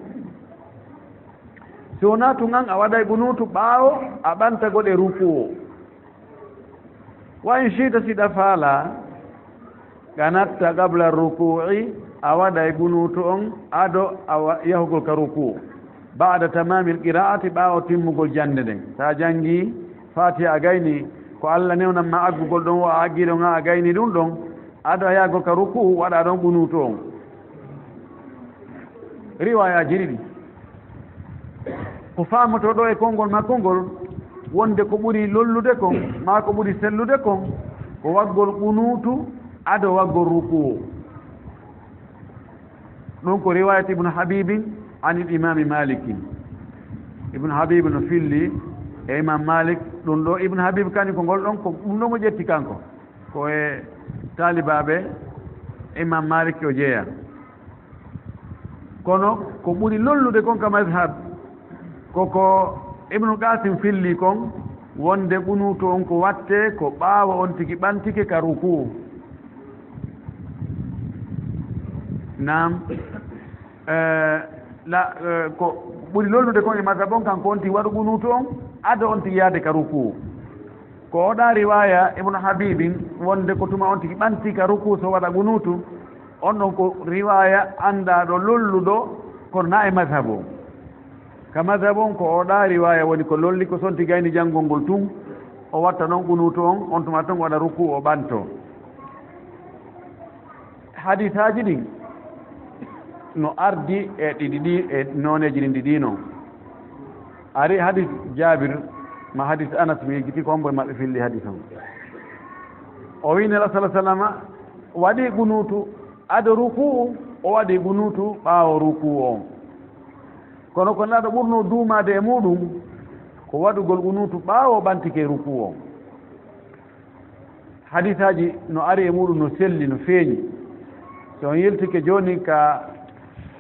Si wonaa tun an a waɗay qunuutu ɓaawo a ɓantagol e rukuu." Wa in shi'ta, si ɗa faalaa, qanatta qabla rukuu'i, a waɗay qunuutu on ado a wa-, yahugol ka rukuu, ba'da tamaamil qiraa'ati, ɓaawo timmugol jannde nden. Sa janngii Faatiha a gaynii, ko Alla newnan ma aggugol ɗon, wo a aggii ɗon, a gaynii ɗun ɗon, ado a yahugol ka rukuu, waɗaa ɗon qunuutu on. Riwaayaaji ɗiɗi. Ko faamotoo ɗoo e konngol makko ngol, wonde ko ɓuri lollude kon, maa ko ɓuri sellude kon, ko waggol qunuutu ado waggol rukuu. Ɗun ko riwaayat Ibnu Habibin anil Imaami Maalikin. Ibnu Habib no filli e Imaam Maalik, ɗun ɗoo Ibnu Habib kañun ko ngol ɗon, ko ɗun ɗon o ƴetti kanko. Ko e taalibaaɓe Imaam Maalik o jeyaa. Kono ko ɓuri lollude kon ka mazhab, ko ko Ibnu Qaasim filli kon, wonde qunuutu on ko wattee ko ɓaawo on tigi ɓantike ka rukuu. Naam. Eh, la, eh, ko ɓuri lollude kon e mazhab on, kanko on tigi waɗu qunuutu on, ado on tigi yaade ka rukuu. Ko oɗa riwaaya Ibnu Habibin, wonde ko tuma on tigi ɓanti ka rukuu so waɗa qunuutu, on ɗon ko riwaaya anndaaɗo lolluɗo, kono na e mazhab on. Ka mazhab on ko oɗa riwaaya woni ko lolli, ko so on tigi gayni janngol ngol tun, o watta ɗon qunuutu on, on tuma ton o waɗa rukuu o ɓanto. Hadisaaji ɗin no ardi e ɗiɗi ɗi, e nooneeji ɗin ɗiɗi non. Ari hadis Jaabir, ma hadis Anas, mi yejjiti ko hombo e maɓɓe filli hadis on. O wi'i Nelaaɗo sallallaahu alayhi wa sallama waɗi qunuutu ado rukuu, o waɗi qunuutu ɓaawo rukuu on. Kono ko Nelaaɗo ɓurnoo duumaade e muuɗum, ko waɗugol qunuutu ɓaawo ɓantike rukuu on. Hadisaaji no ari e muuɗum no selli, no feeñi. So on yiltike jooni ka,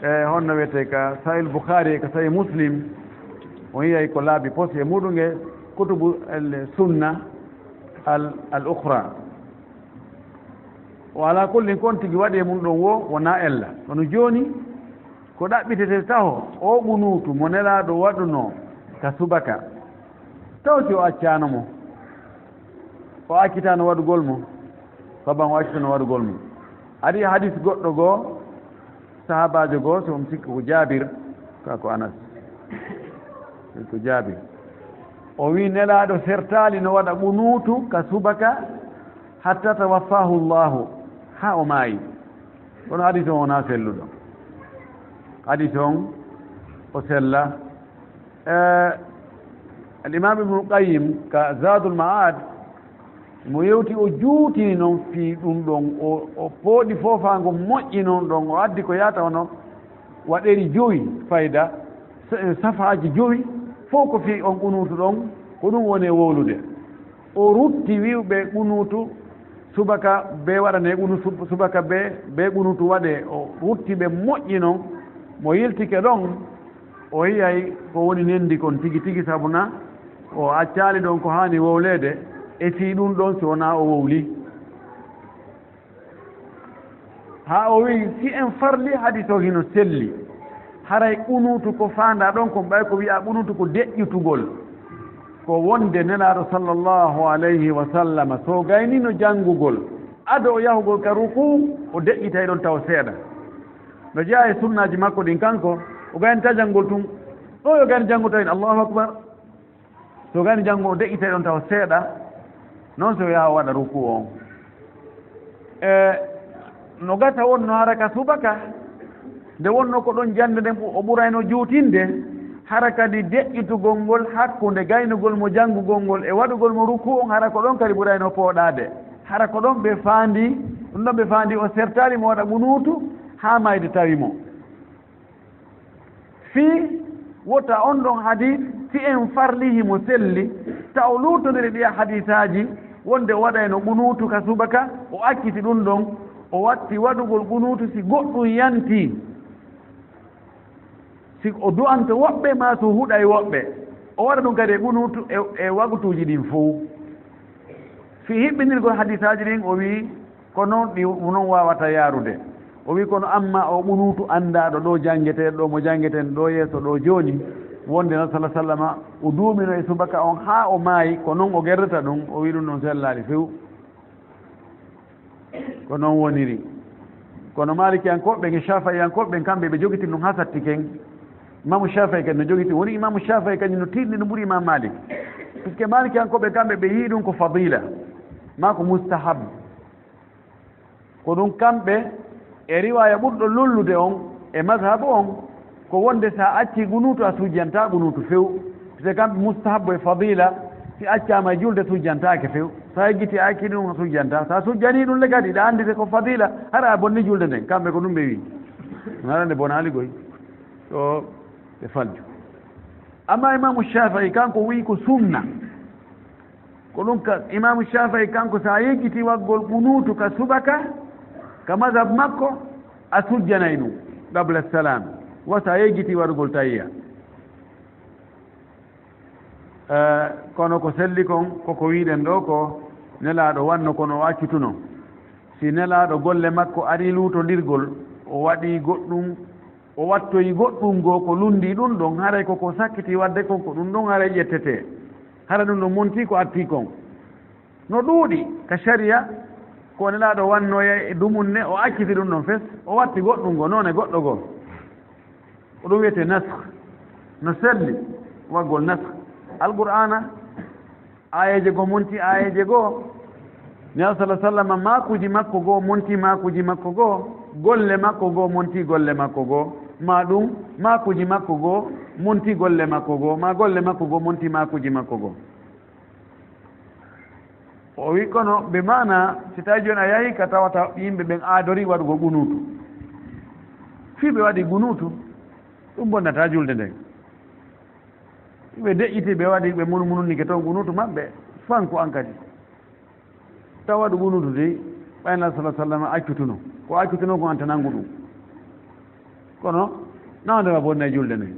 e, honno wiyetee ka Sahih Bukhari e ka Sahih Muslim, on yi'ay ko laabi pos e muuɗum e kutubu al sunna al, al ukhra. Wa ala kullin, kon tigi waɗi e mum ɗon wo, wonaa ella. Kono jooni, ko ɗaɓɓitetee taho, oo qunuutu mo Nelaaɗo waɗunoo ka subaka, taw si o accaano mo, o accitaano waɗugol mo, saban o accitano waɗugol mo. Ari hadis goɗɗo goo, sahaabaajo goo, so on sikki ko Jaabir, kaa ko Anas, ko Jaabir. O wi'i Nelaaɗo sertaali no waɗa qunuutu ka subaka, hatta tawaffahu Allahu, haa o maayi. Kono hadis on wonaa selluɗo. Hadis on o sella. Eh, Al-Imam Ibnul Qayyim ka Zadul Ma'ad, mo yewti, o juutini non fii ɗun ɗon, o, o pooɗi foofaango moƴƴi non ɗon, o addi ko yaata hono waɗeri jowi fayda, sa-, safhaaji jowi, fow ko fii on qunuutu ɗon, Ko ɗum woni e wowlude. O rutti wi'uɓe qunuutu subaka bee waɗanee qunu-, sub-, subaka bee, bee qunuutu waɗee. O rutti ɓe moƴƴi non. Mo yiltike ɗon, o yi'ay ko woni nendi kon tigi tigi, sabu na o accaali ɗon ko haani wowleede, e fii ɗum ɗon si wonaa o wowli. Haa o wi'i, si en farli, hadis o hino selli. Haray qunuutu ko faandaa ɗon kon, ɓay ko wi'aa qunuutu ko deƴƴitugol. Ko wonde Nelaaɗo sallallahu alayhi wa sallama, so gaynino janngugol, ado o yahugol ka rukuu, o deƴƴitay ɗon taw seeɗa. No jeyaa e sunnaaji makko ɗin kanko, o gaynita janngol tun. Ɗo yo gayni janngo tawi, Allahu akbar. So gani janngo o deƴƴitay ɗon tawa seeɗa, non si o yaha o waɗa rukuu on. E, no gasa wonno hara ka subaka, nde wonno ko ɗon jannde nden ɓu-, o ɓurayno juutinde, hara kadi deƴƴitugol ngol hakkunde gaynugol mo janngugol ngol e waɗugol mo rukuu on, hara ko ɗon kadi ɓurayno pooɗaade. Hara ko ɗon ɓe faandi, ɗum ɗon ɓe faandi o sertaali mo waɗa qunuutu haa mayde tawi mo. Fii wota on ɗon hadiis, si en farlii himo selli, taw luutondiri ɗiya hadiisaaji, wonde o waɗayno qunuutu ka subaka, o acciti ɗum ɗon, o watti waɗugol qunuutu si goɗɗum yantii, si o du'anto woɓɓe maa si o huɗay woɓɓe, o waɗa ɗum kadi e qunuutu e, e waqtuuji ɗin fow. Fii hiɓɓinirgol hadiisaaji ɗin, o wi'i, ko non ɗi, non waawata yaarude. O wi'i, kono amma o qunuutu anndaaɗo ɗo janngeteeɗo, ɗo mo janngetee ɗo yeeso ɗo jooni, wonde non sala sallama, o duumino e subaka on haa o maayi, ko non o gerdata ɗum, o wi'i ɗum ɗon sellaali few. Ko non woniri. Kono Maalikiyankooɓe ɓen e Shaafi'iyankooɓe ɓen, kamɓe ɓe jogitii ɗum haa satti ken. Imaamu Shaafi'i kadi no jogitii, woni Imaamu Shaafi'i kadi no tiiɗni ɗum ɓuri Imaamu Maalik. Puisque Maalikiyankooɓe kamɓe ɓe yi'i ɗum ko fadila, maa ko mustahab. Ko ɗum kamɓe e riwaaya ɓurɗo lollude on e mazhabu on, ko wonde si a accii qunuutu a sujjantaa qunuutu few. Puisque kamɓe mustahabbu e fadila, si accaama e julde sujjantaake few. Si a yejjitii a accii ɗum a sujjantaa. Si a sujjanii ɗum le kadi, ɗa anndi ko fadila, hara a bonnii julde nden. Kamɓe ko ɗum ɓe wi'i. Hara nde bonaali goy. Ɗo ɓe falju. Amma Imaamu Shaafi'i kanko wi'i ko sunna. Ko ɗum ka Imaamu Shaafi'i kanko, si a yejjitii waɗugol qunuutu ka subaka, ka mazhab makko, a sujjanay ɗum qabla salaam, wa si a yejjitii waɗugol tahiyya. Eh, kono ko selli kon, ko ko wi'uɗen ɗo ko Nelaaɗo wanno, kono o accutuno. Si Nelaaɗo golle makko arii luutondirgol, o waɗii goɗɗum, o wattoyi goɗɗum goo ko lunndii ɗum ɗon, haray ko ko sakkitii waɗde kon, ko ɗum ɗon haray ƴettetee. Hara ɗum ɗon montii ko attii kon. No ɗuuɗi ka sariya, ko Nelaaɗo wannoya e dumunne, o acciti ɗum ɗon fes, o watti goɗɗum goo, noone goɗɗo goo. Ko ɗum wi'etee naskh. No selli waɗugol naskh. Alqur'aana, aayeeje goo montii aayeeje goo. Nelaaɗo sallallaahu alayhi wa sallam, maakuuji makko goo montii maakuuji makko goo, golle makko goo montii golle makko goo, maa ɗum maakuuji makko goo montii golle makko goo, maa golle makko goo montii maakuuji makko goo. O wi'i, kono bi maanaa, si tawii jooni a yahii ka tawata yimɓe ɓen aadorii waɗugol qunuutu. Fii ɓe waɗii qunuutu, ɗum bonnataa julde nden. Ɓe deƴƴitii, ɓe waɗi, ɓe munu-, mununike ton qunuutu maɓɓe, fanku an kadi. Taw waɗu qunuutu dey, ɓay Nelaaɗo sallallaahu alayhi wa sallam accutuno. Ko accutuno ko an tan anngu ɗum. Kono, na wonde ma bonna e julde nden.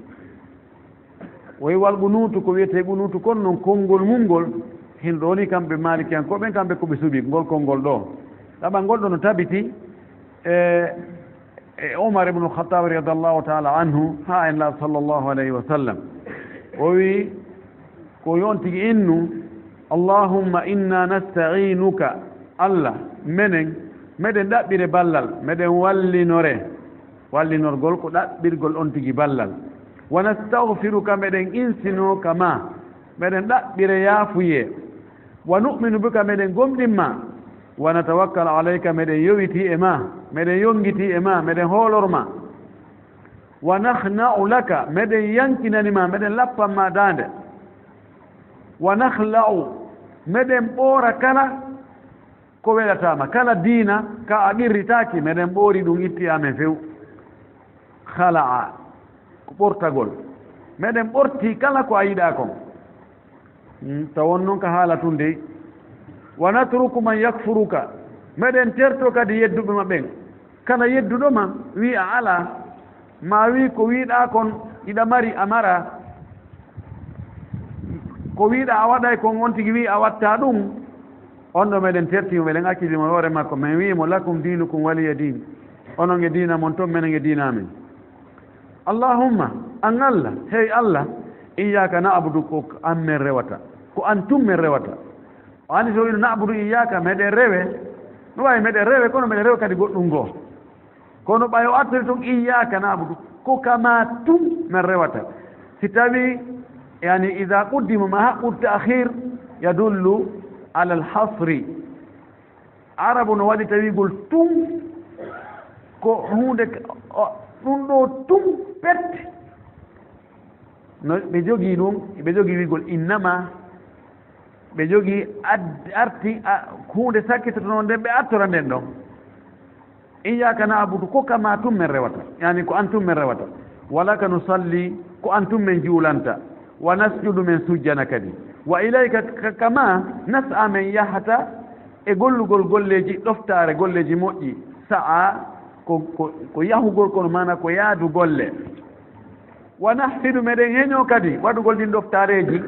O wi'i wal qunuutu, ko wi'etee qunuutu kon non, konngol mun ngol, hino ɗoo ni kamɓe Maalikiyankooɓe ɓen, kamɓe ko ɓe suɓi ngol konngol ɗoo. Ɗaɓal ngol ɗoo no tabiti e, e Umar ibn Khattab radiyallahu ta'ala anhu, haa e Nelaaɗo sallallahu alayhi wa sallam. O wi'i, ko yo on tigi innu, "Allahumma inna nasta'inuka." Alla, menen, meɗen ɗaɓɓire ballal, meɗen wallinore. Wallinorgol ko ɗaɓɓirgol on tigi ballal. "Wa nastaghfiruka", meɗen insinoo ka maa, meɗen ɗaɓɓire yaafuyee. "Wa nu'minu bika", meɗen gomɗin ma. "Wa natawakkalu alayka", meɗen yowitii e maa, meɗen yongitii e maa, meɗen hoolor ma. "Wa nakhna'u laka", meɗen yankinani ma, meɗen lappan ma daande. "Wa nakhla'u", meɗen ɓoora kala ko welataa ma, kala diina ka a qirritaaki, meɗen ɓoori ɗum, itti e amen few. Khala'a, ko ɓortagol. Meɗen ɓortii kala ko a yiɗaa kon. Mm, tawon non ka haala tun dey. "Wa natruku man yakfuruka." Meɗen terto kadi yedduɓe ma ɓen. Kala yedduɗo ma, wi'i a alaa, maa wi'i ko wi'uɗaa kon, hiɗa mari, a maraa. Ko wi'uɗaa a waɗay kon, on tigi wi'i a wattaa ɗun. On ɗoo meɗen terti mo, meɗen accidi mo e hoore makko. Men wi'i mo, "Lakum diinukum waliya diin." Onon e diina mon ton, menen e diina amen. Allahumma, an Alla, hey Alla, iyyaaka na'budu, ko an men rewata, ko an tun men rewata. O anndi so wi'ino na'budu iyyaaka, meɗen rewe, no waawi meɗen rewe, kono meɗen rewe kadi goɗɗun goo. Kono ɓay o artiri tun iyyaaka na'budu, ko ka maa tun men rewata. Si tawii, yani, idaa quddima ma haqqu ta'khir yadullu alal hasri. Arabu no waɗi tawigol tun ko huunde ka-, o, ɗun ɗoo tun pet. No ɓe jogii ɗun, ɓe jogii wi'ugol innama, ɓe jogii ad-, arti, a, huunde sakkitoto non nden ɓe artora nden ɗon. Iyyaaka na'budu, ko ka maa tun men rewata, yani ko an tun men rewata. Wa laka nusalli, ko an tun men juulanta. Wa nasjudu, men sujjana kadi. Wa ilayka, ka, ka maa, nas'a, men yahata e gollugol golleeji, ɗoftaare golleeji moƴƴi. Sa'a, ko, ko, ko yahugol, kono maana ko yaadu golle. Wa nahfidu, meɗen heñoo kadi waɗugol ɗin ɗoftaareeji,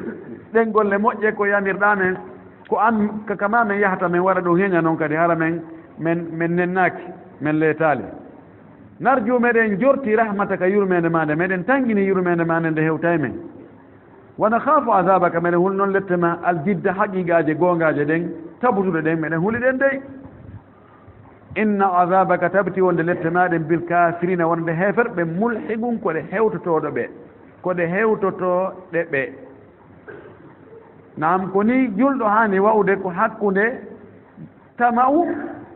ɗen golle moƴƴe ko yamirɗaa men, ko an, ka, ka maa men yahata men waɗa ɗun heña non kadi, hara men, men, men nennaaki, men leetaali. Narju, meɗen jorti rahmataka, yurmeende maa nden, meɗen tanngini yurmeende maa nden nde hewtay men. Wa nakhaafu azaabaka, meɗen huli non lette maa, aljidda, haqiiqaaje, goongaaje ɗen, tabutuɗe ɗen, meɗen huli ɗen dey. Inna azaabaka, tabiti wonde lette maa ɗen, bil kaafiriina, wonande heeferɓe, mulhiqun, ko ɗe hewtotooɗo ɓe, ko ɗe hewtotooɗe ɓe. Naam, ko nii julɗo haani wa'ude, ko hakkunde tama'u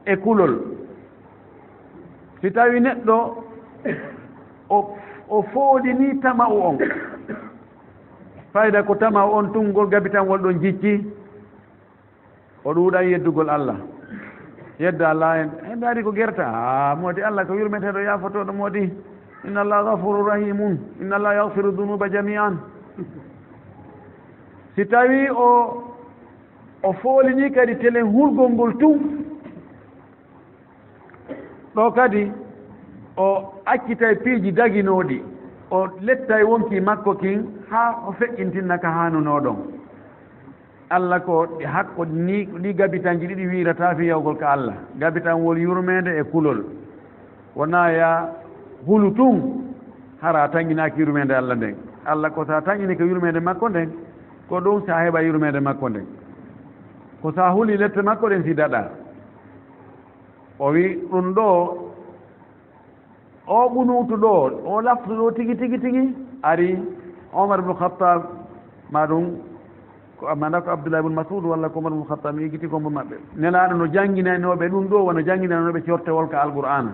e kulol. Si tawii neɗɗo o, o foolinii tama'u on, fayda ko tama'u on tun ngol gabitanwol ɗon jicci, o ɗuuɗay yeddugol Alla. Yedda Alla en, en ndaari ko gerta. Aa, moodi Alla ko yurmeteeɗo, yaafotooɗo moodi. Inna Allaha ghafurur rahimun. Inna Allaha yaghfiru dhunuba jami'an. Si tawii o, o foolinii kadi telen hulgol ngol tun, ɗoo kadi o accitay piiji daginooɗi, o lettay wonkii makko kin haa o feƴƴintinna ka haanunoo ɗon. Alla ko ɗi hakko ni, ɗi gabitanji ɗiɗi wiirataa fii yahugol ka Alla. Gabitanwol yurmeende e kulol. Wonaa yaa hulu tun, hara a tanƴinaaki yurmeende Alla nden. Alla ko si a tanƴinike yurmeende makko nden, ko ɗun si a heɓa yurmeende makko nden. Ko si a huli lette makko ɗen si daɗaa. O wi'i ɗun ɗoo, oo qunuutu ɗoo, oo lafdu ɗoo tigi, tigi, tigi, ari Omar ibn Khattab, maa ɗun ko, maa ko Abdullah ibn Mas'ud walla ko Omar ibn Khattab, mi yejjitii ko hombo maɓɓe. Nelaaɗo no jannginanoo ɓe ɗun ɗoo, wano jannginanoo ɓe cortewol ka Alqur'aana.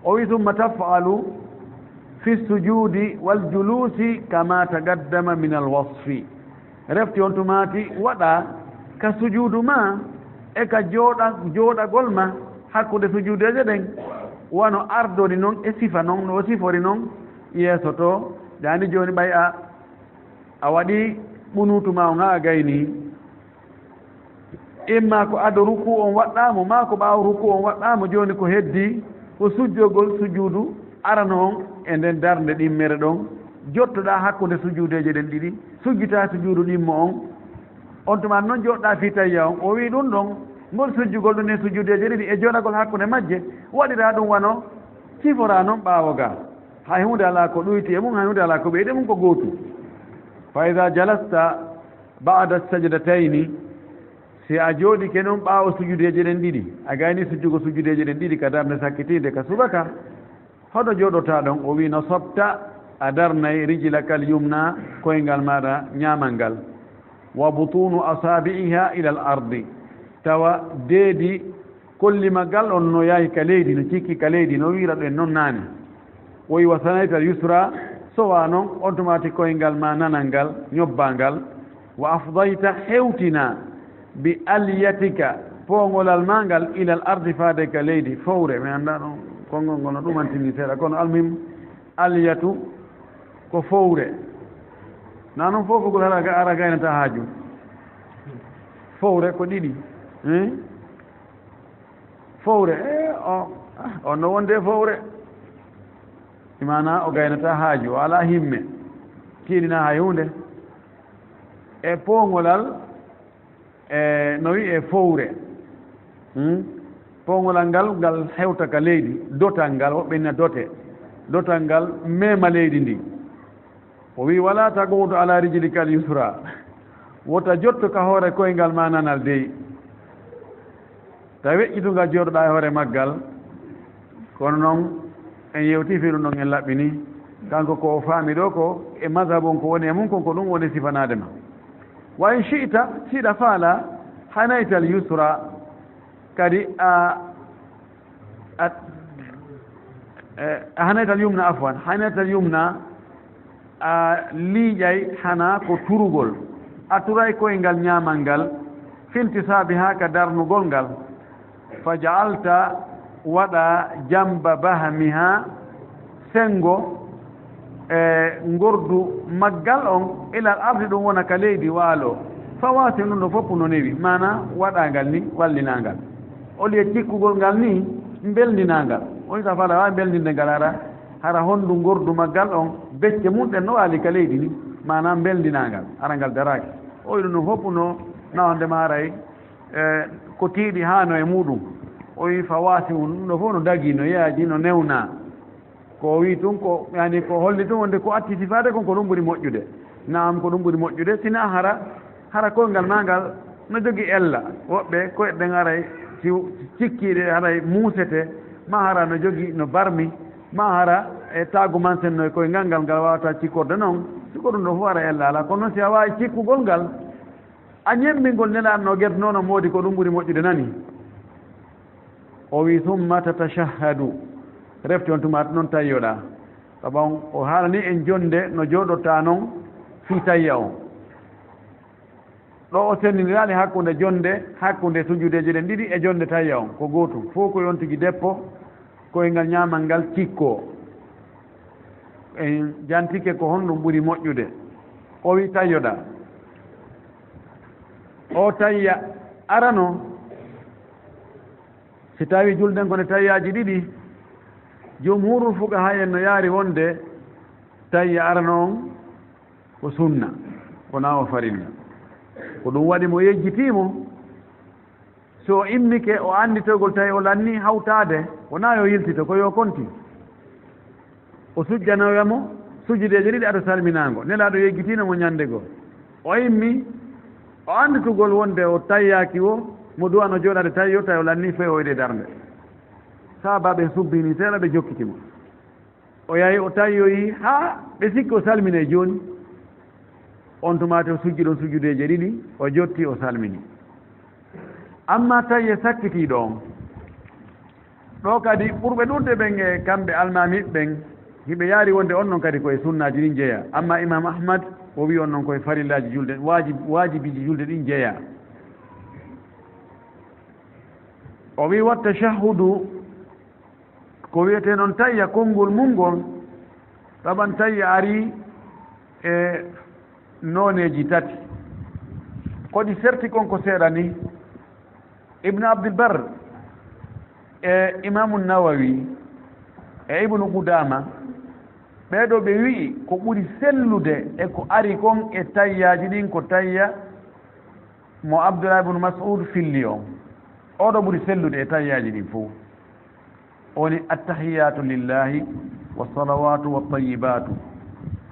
O wi'i, "Summa taf'alu fi sujuudi wal juluusi kama taqaddama minal wasfi." Refti on tumaati waɗaa ka sujuudu maa e ka jooɗa-, jooɗagol maa hakkunde sujuudeeje ɗen, wano ardori non e sifa non, no o sifori non yeeso too. Daani jooni ɓay a, a waɗii qunuutu maa on haa a gaynii. Imma ko ado rukuu on waɗɗaa mo, maa ko ɓaawo rukuu on waɗɗaa mo, jooni ko heddii ko sujjogol sujuudu arano on e nden darnde ɗimmere ɗon, jottoɗaa hakkunde sujuudeeje ɗen ɗiɗi, sujjitaa sujuudu ɗimmo on. On tuma non jooɗɗaa fii tayya on, o wi'i ɗun ɗon, ngol sujjugol ɗun e sujuudeeje ɗiɗi e jooɗagol hakkunde majje, waɗiraa ɗun wano siforaa non ɓaawo gaa. Hay huunde alaa ko ɗuyti e mun, hay huunde alaa ko ɓeydi e mun, ko gootun. Fa idaa jalasta ba'da sajdatayni, si a jooɗike non ɓaawo sujudeeje ɗen ɗiɗi, a gaynii sujjugol sujudeeje ɗen ɗiɗi ka darnde sakkitiinde ka subaka, hoto jooɗotaa ɗon? O wi'i, nasabta, a darnay rijlakal yumna, koyngal maaɗa ñaamal ngal, wa butuunu asaabi'iha ilal ardi, tawa deedi kolli maggal on no yahi ka leydi, no cikki ka leydi, no wi'iraɗen non naane. O wi'i, wa sanayta yusra, sowaa non, on tuma ti koyngal maa nanal ngal, ñobbaa ngal. Wa afdayta, hewtinaa, bi alyatika, poongolal maa ngal, ilal ardi, faade ka leydi, fowre. Mi anndaa non, konngol ngol no ɗumantini seeɗa, kono almuhim, alyatu ko fowre. Na non foofugol hara ga-, hara gaynataa haaju. Fowre ko ɗiɗi. Eh? Fowre, eh, o, ah, on no wonde e fowre. Maanaa o gaynataa haaju, o alaa himme. Tiiɗinaa hay huunde. E poongolal, e no wi'ee fowre. Hmm? Poongolal ngal, ngal hewta ka leydi, dotal ngal, woɓɓe ina dote. Dotal ngal mema leydi ndin. O wi'i, "Wala taqudu ala rijlika al yusra." Wota jotto ka hoore koyngal maa nanal dey. Ta weƴƴitungal jooɗoɗaa e hoore maggal. Kono non, en yewtii fii ɗum ɗon, en laɓɓini. Kanko ko o faami ɗoo ko e mazhabu on ko woni e mun kon, ko ɗum woni sifanaade ma. Wa in shi'ta, si hiɗa faalaa, hanaytal yusra, kadi a, a, eh, hanaytal yumna, afwan, hanaytal yumna, a liiƴay hanaa ko turugol, a turay koyngal ñaamal ngal, fintisaabihaa ka darnugol ngal, fa ja'alta, waɗa, jamba bahmiha, senngo, e ngordu maggal on, ilal ardi, ɗum wona ka leydi, waaloo. Fa waasi, ɗum ɗoo fof no newi, maanaa waɗaa ngal ni, wallinaa ngal. Au lieu cikkugol ngal ni, mbelndinaa ngal. On sa fala waawi mbelndinde ngal, hara, hara honndu ngordu maggal on, becce mun ɗen no waali ka leydi ni, maanaa mbelndinaa ngal, hara ngal daraaki. O wi'i ɗum ɗoo fof no nawande ma haray, e, ko tiiɗi haa no e muɗum. O wi'i fa waasi un, ɗum ɗoo fof no dagii, no yaaji, no newnaa. Ko o wi'i tun ko, yani, ko holli tun wonde ko atti sifaade kon ko ɗum ɓuri moƴƴude. Naam, ko ɗum ɓuri moƴƴude, sinaa hara, hara koyngal maa ngal no jogii ella. Woɓɓe koyɗe ɗen haray ci-, cikkiiɗe haray muusete, maa hara no jogii no barmi, maa hara e taagumansen no e koyngal ngal ngal waawataa cikkorde non. Si ko ɗum ɗoo fof hara ella alaa. Kono non si a waawi cikkugol ngal, a ñemmbingol Nelaaɗo no gerdunoo no moodi ko ɗum ɓuri moƴƴude nani. O wi'i, "Summa tatashahhadu." Refti on tuma non tayyoɗaa. Sabu on, o haalani en jonnde no jooɗortaa non fii tayya on. Ɗoo o senndindiraali hakkunde jonnde, hakkunde sujudeeje ɗen ɗiɗi e jonnde tayya on. Ko gootum. Fow ko yontigi deppo, koyngal ñaamal ngal cikkoo. En jantike ko honɗum ɓuri moƴƴude. O wi'i tayyoɗaa. O tayya arano, si tawi julden ko ne tayyaaji ɗiɗi, jumhurul fuqahaa en no yaari wonde tayya arano on ko sunna, wonaa o farilla. Ko ɗum waɗi mo yejjitii mo, so o immike, o annditogol tawi o lannii hawtaade, wonaa yo yiltito, ko yo kontin. O sujjanoya mo sujudeeje ɗiɗi ado salminaango. Nelaaɗo yeggitiino mo ñande goo. O immi, o annditugol wonde o tayyaaki wo, mo du'ano jooɗaade tayyo, tawi o lannii fewooyde darnde. Sahaabaaɓe subbini seeɗa, ɓe jokkiti mo. O yahi, o tayyoyi haa ɓe sikki o salminay jooni. On tuma o sujji ɗon sujudeeje ɗiɗi, o jotti, o salmini. Amma tayye sakkitiiɗo on, ɗoo kadi ɓurɓe ɗuuɗude ɓen e kamɓe almaamiiɓe ɓen, hiɓe yaari wonde on non kadi ko e sunnaaji ɗin jeyaa. Amma Imaam Ahmad, o wi'i on non ko e farillaaji julde, waajib-, waajibiiji julde ɗin jeyaa. O wi'i, "Wa tashahhudu." Ko wi'etee non tayya konngol mun ngol, taban tayya arii e nooneeji tati. Ko ɗi serti kon ko seeɗa ni, Ibnu Abdul Barr e Imaamu Nawawi e Ibnu Qudaama, ɓee ɗoo ɓe wi'i ko ɓuri sellude e ko ari kon e tayyaaji ɗin ko tayya mo Abdullah ibn Mas'ud filli on. Oo ɗoo ɓuri sellude e tayyaaji ɗin fow. O woni, "Attahiyatu lillahi, wassalawatu wattayyibatu.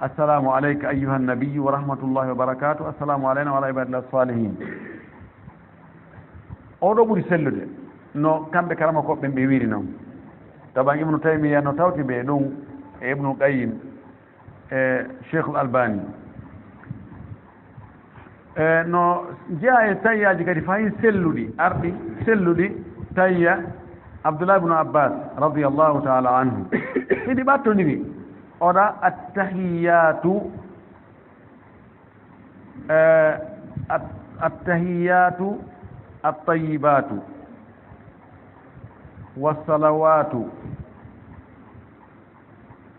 Assalamu alayka ayyuhan nabiyyu wa rahmatullahi wa barakatuh. Assalamu alayna wa ala ibadillahi salihin." Oo ɗoo ɓuri sellude, no kamɓe karamokooɓe ɓen ɓe wiiri non. Taban Ibnu Taymiya no tawti ɓe ɗum e Ibnu Qayyim. E Cheikhul Albani. E no jeyaa e tayyaaji kadi fahin selluɗi, arɗi selluɗi, tayya Abdullah ibn Abbas radiyallahu ta'ala anhu. Hiɗi ɓattoniri, oɗa, "Attahiyatu, e, at-, attahiyatu at-tayyibatu wassalawatu."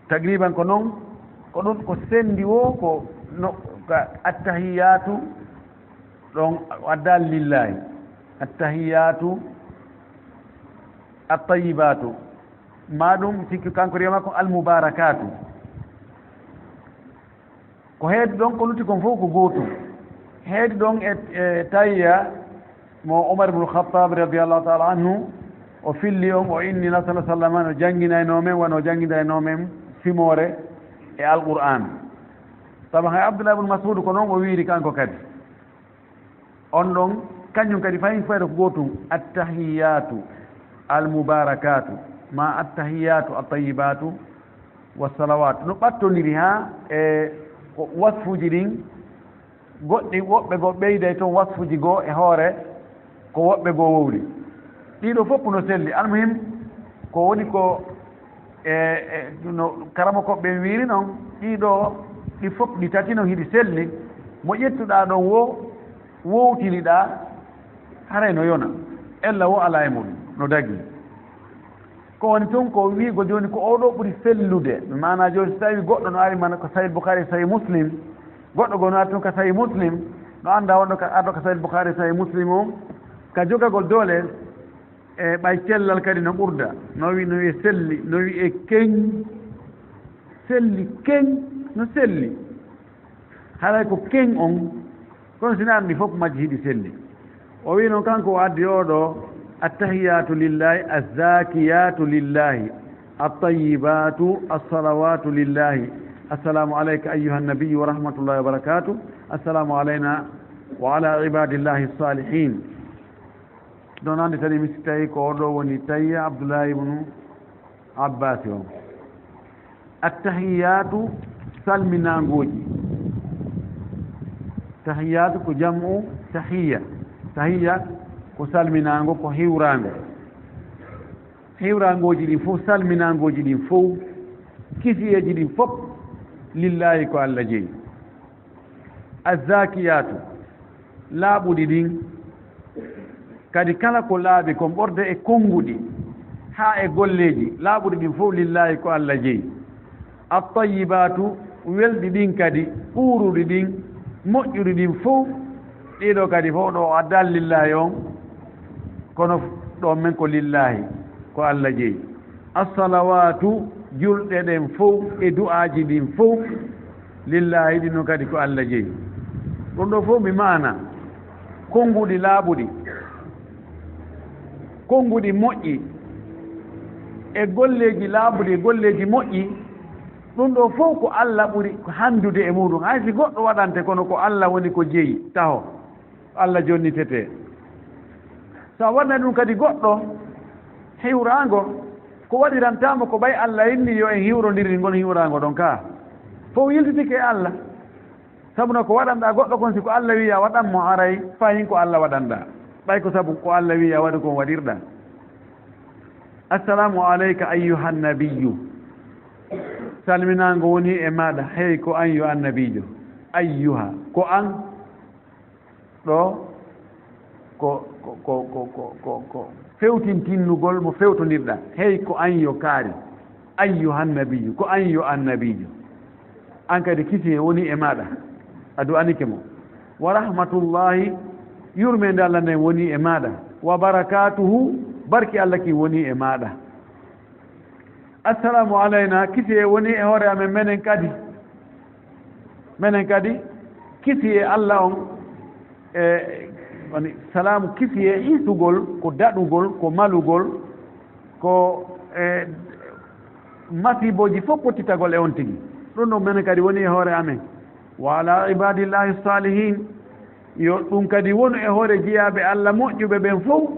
Taqriban ko non, ko ɗum ko sendi woo, ko no, Ka attahiyaatu ɗon addaali lillaahi. Attahiyaatu, attayibaatu. Maa ɗum sikki kanko riya makko almubaarakaatu. Ko heedi ɗon, ko lutti kon fof ko gootum. Heedi ɗon e, e tayya mo Umar ibnul Khattab radiyallahu ta'ala anhu, o filli on, o inni na sallallahu alaihi wasallam, no jannginayno men, wano jannginayno men simoore e Alqur'aan. Sabu hay Abdullah ibn Mas'ud ko non o wiiri kanko kadi. On ɗon, kanjum kadi fayin fayda ko gootum, attahiyaatu almubaarakaatu, ma attahiyaatu attayibaatu wassalawaatu. No ɓattondiri haa e ko wasfuuji ɗin, goɗɗi woɓɓe goo ɓeyday ton wasfuuji goo e hoore ko woɓɓe goo wowli. Ɗiɗo fof no selli. Almuhim, ko woni ko e, e, no karamokooɓe ɓen wiiri non, ɗiɗo, ɗi fof ɗi tati non hiɗi selli. Mo ƴettuɗaa ɗon wo, wowtiniɗaa, haray no yona. Ella wo alaa e muɗum, no dagii. Ko woni tun ko wiigo jooni ko oo ɗoo ɓuri sellude. Maanaa jooni si tawii goɗɗo no ari mana ko Sahih Bukhari, Sahih Muslim, goɗɗo goo no ari tun ka Sahih Muslim, no anndaa wonɗo ka, arɗo ka Sahih Bukhari, Sahih Muslim on, ka jogagol doole, e ɓay cellal kadi no ɓurda, no wi, no wi'e selli, no wi'e keñ, selli keñ, no selli. Haray ko keñ on, kono si na anndi fof majji hiɗi selli. O wi'i non kanko o addi oo ɗoo, attahiyaatu lillaahi, azzakiyaatu lillaahi, attayibaatu, assalawaatu lillaahi, assalaamu alayka ayyuhan nabiyyu wa rahmatullahi wa barakaatuh, assalaamu alayna wa ala ibadillahi salihin. Ɗon anndi tani mi si tawii ko oo ɗoo woni tayya Abdullahi ibnu Abbaasi on. Attahiyaatu salminaangooji. Tahiyaatu ko jam'u tahiya. Tahiya ko salminaango, ko hiwraango. Hiwraangooji ɗin fof, salminaangooji ɗin fof, kisiyeeji ɗin fof, lillaahi ko Alla jeyi. Azzakiyaatu, laaɓuɗi ɗin, kadi kala ko laaɓi kon ɓorde e konnguɗi, haa e golleeji, laaɓuɗi ɗin fof lillaahi ko Alla jeyi. Attayibaatu, welɗi ɗin kadi, uuruɗi ɗin, moƴƴuɗi ɗin fof, ɗiɗo kadi fof ɗo o addaali lillaahi on, kono ɗo men ko lillaahi, ko Alla jeyi. Assalawaatu, julɗe ɗen fow e du'aaji ɗin fow, lillaahi, ɗin non kadi ko Alla jeyi. Ɗum ɗoo fow mi maana, konnguɗi laaɓuɗi, konnguɗi moƴƴi, e golleeji laaɓuɗi, e golleeji moƴƴi, ɗum ɗoo fow ko Alla ɓuri hanndude e muuɗum. Hay si goɗɗo waɗante, kono ko Alla woni ko jeyi, taho. Alla jonnitetee. So a waɗna ɗum kadi goɗɗo hiwraango, ko waɗirantaa mo ko ɓay Alla inni yo en hiwrondir ngon hiwraango ɗon kaa. Fow yiltitike e Alla. Sabu no ko waɗanɗaa goɗɗo kon, si ko Alla wi'i a waɗan mo, haray fahin ko Alla waɗanɗaa. Ɓay ko sabu ko Alla wi'i a waɗu kon waɗirɗaa. Assalaamu alayka ayyuhan nabiyyu. Salminaango woni e maaɗa, hey ko an yo annabiijo. Ayyuha, ko an. Ɗoo ko, ko, ko fewtintinnugol mo fewtondirɗaa. Hey, ko an yo kaari. Ayyuhan nabiyyu, ko an yo annabiijo. An kadi kisiyee woni e maaɗa. A du'anike mo. Wa rahmatullahi, yurmeende Alla nden woni e maaɗa. Wa barakaatuhu, barki Alla kin woni e maaɗa. Assalaamu alaynaa, kisiyee woni e hoore amen menen kadi. Menen kadi, kisiyee Alla on, e, woni salaamu, kisiyee hisugol, ko daɗugol, ko malugol, ko, e, masiibooji fow pottitagol e on tigi. Ɗum ɗon menen kadi woni e hoore amen. Wa alaa ibaadillaahi saalihiin, yo ɗum kadi wonu e hoore jiyaaɓe Alla moƴƴuɓe ɓen fow,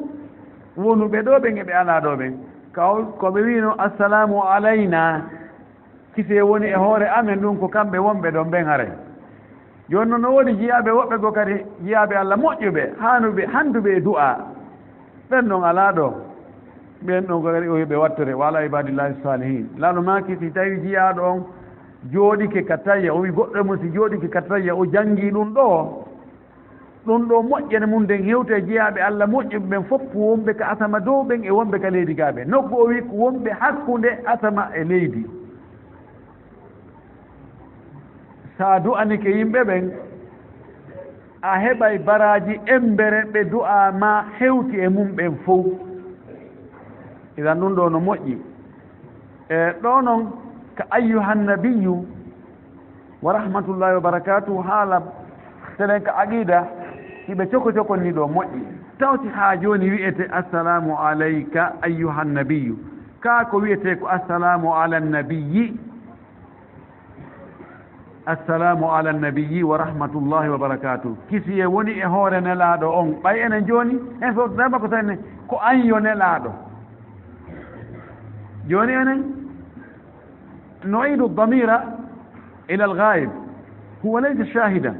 wonuɓe ɗoo ɓen e ɓe alaa ɗoo ɓen. Kaw-, ko ɓe wi'unoo, "Assalaamu alaynaa." Kisiyee woni e hoore amen, ɗum ko kamɓe wonɓe ɗon ɓen haray. Jooni non, no woodi jiyaaɓe woɓɓe goo kadi, jiyaaɓe Alla moƴƴuɓe, haanuɓe, hannduɓe e du'aa. Ɓen ɗon alaa ɗoo. Ɓen ɗon ko kadi o wi'i ɓe wattore, "Wa alaa ibaadillaahi saalihiin." Laalu maaki, si tawii jiyaaɗo on jooɗike ka tayya, o wi'i goɗɗo e mum si jooɗike ka tayya, o janngii ɗum ɗoo, ɗum ɗoo moƴƴere mum nden hewta e jiyaaɓe Alla moƴƴuɓe ɓen fow, wonɓe ka asama dow ɓen e wonɓe ka leydi gaa ɓen. Nokku o wi'i ko wonɓe hakkunde asama e leydi. Si a du'anike yimɓe ɓen, a heɓay baraaji embere ɓe du'aa maa hewti e mun ɓen fow. Idan ɗun ɗoo no moƴƴi. E ɗoo non, ka ayyuhan nabiyyu wa rahmatullahi wa barakatuhu, haala tenen ka aqida, hiɓe coko coko ni ɗoo moƴƴi. Taw si haa jooni wi'ete, "Assalamu alayka ayyuhan nabiyyu." Kaa ko wi'etee ko, "Assalamu ala nabiyyi." "Assalamu ala nabiyyi wa rahmatullahi wa barakatuh." Kisiyee woni e hoore Nelaaɗo on. Ɓay enen jooni, en fewtata makko tan ne, ko an yo Nelaaɗo. Jooni enen, nu'idu damira ila al-ghaib. Huwa laysa shahidan.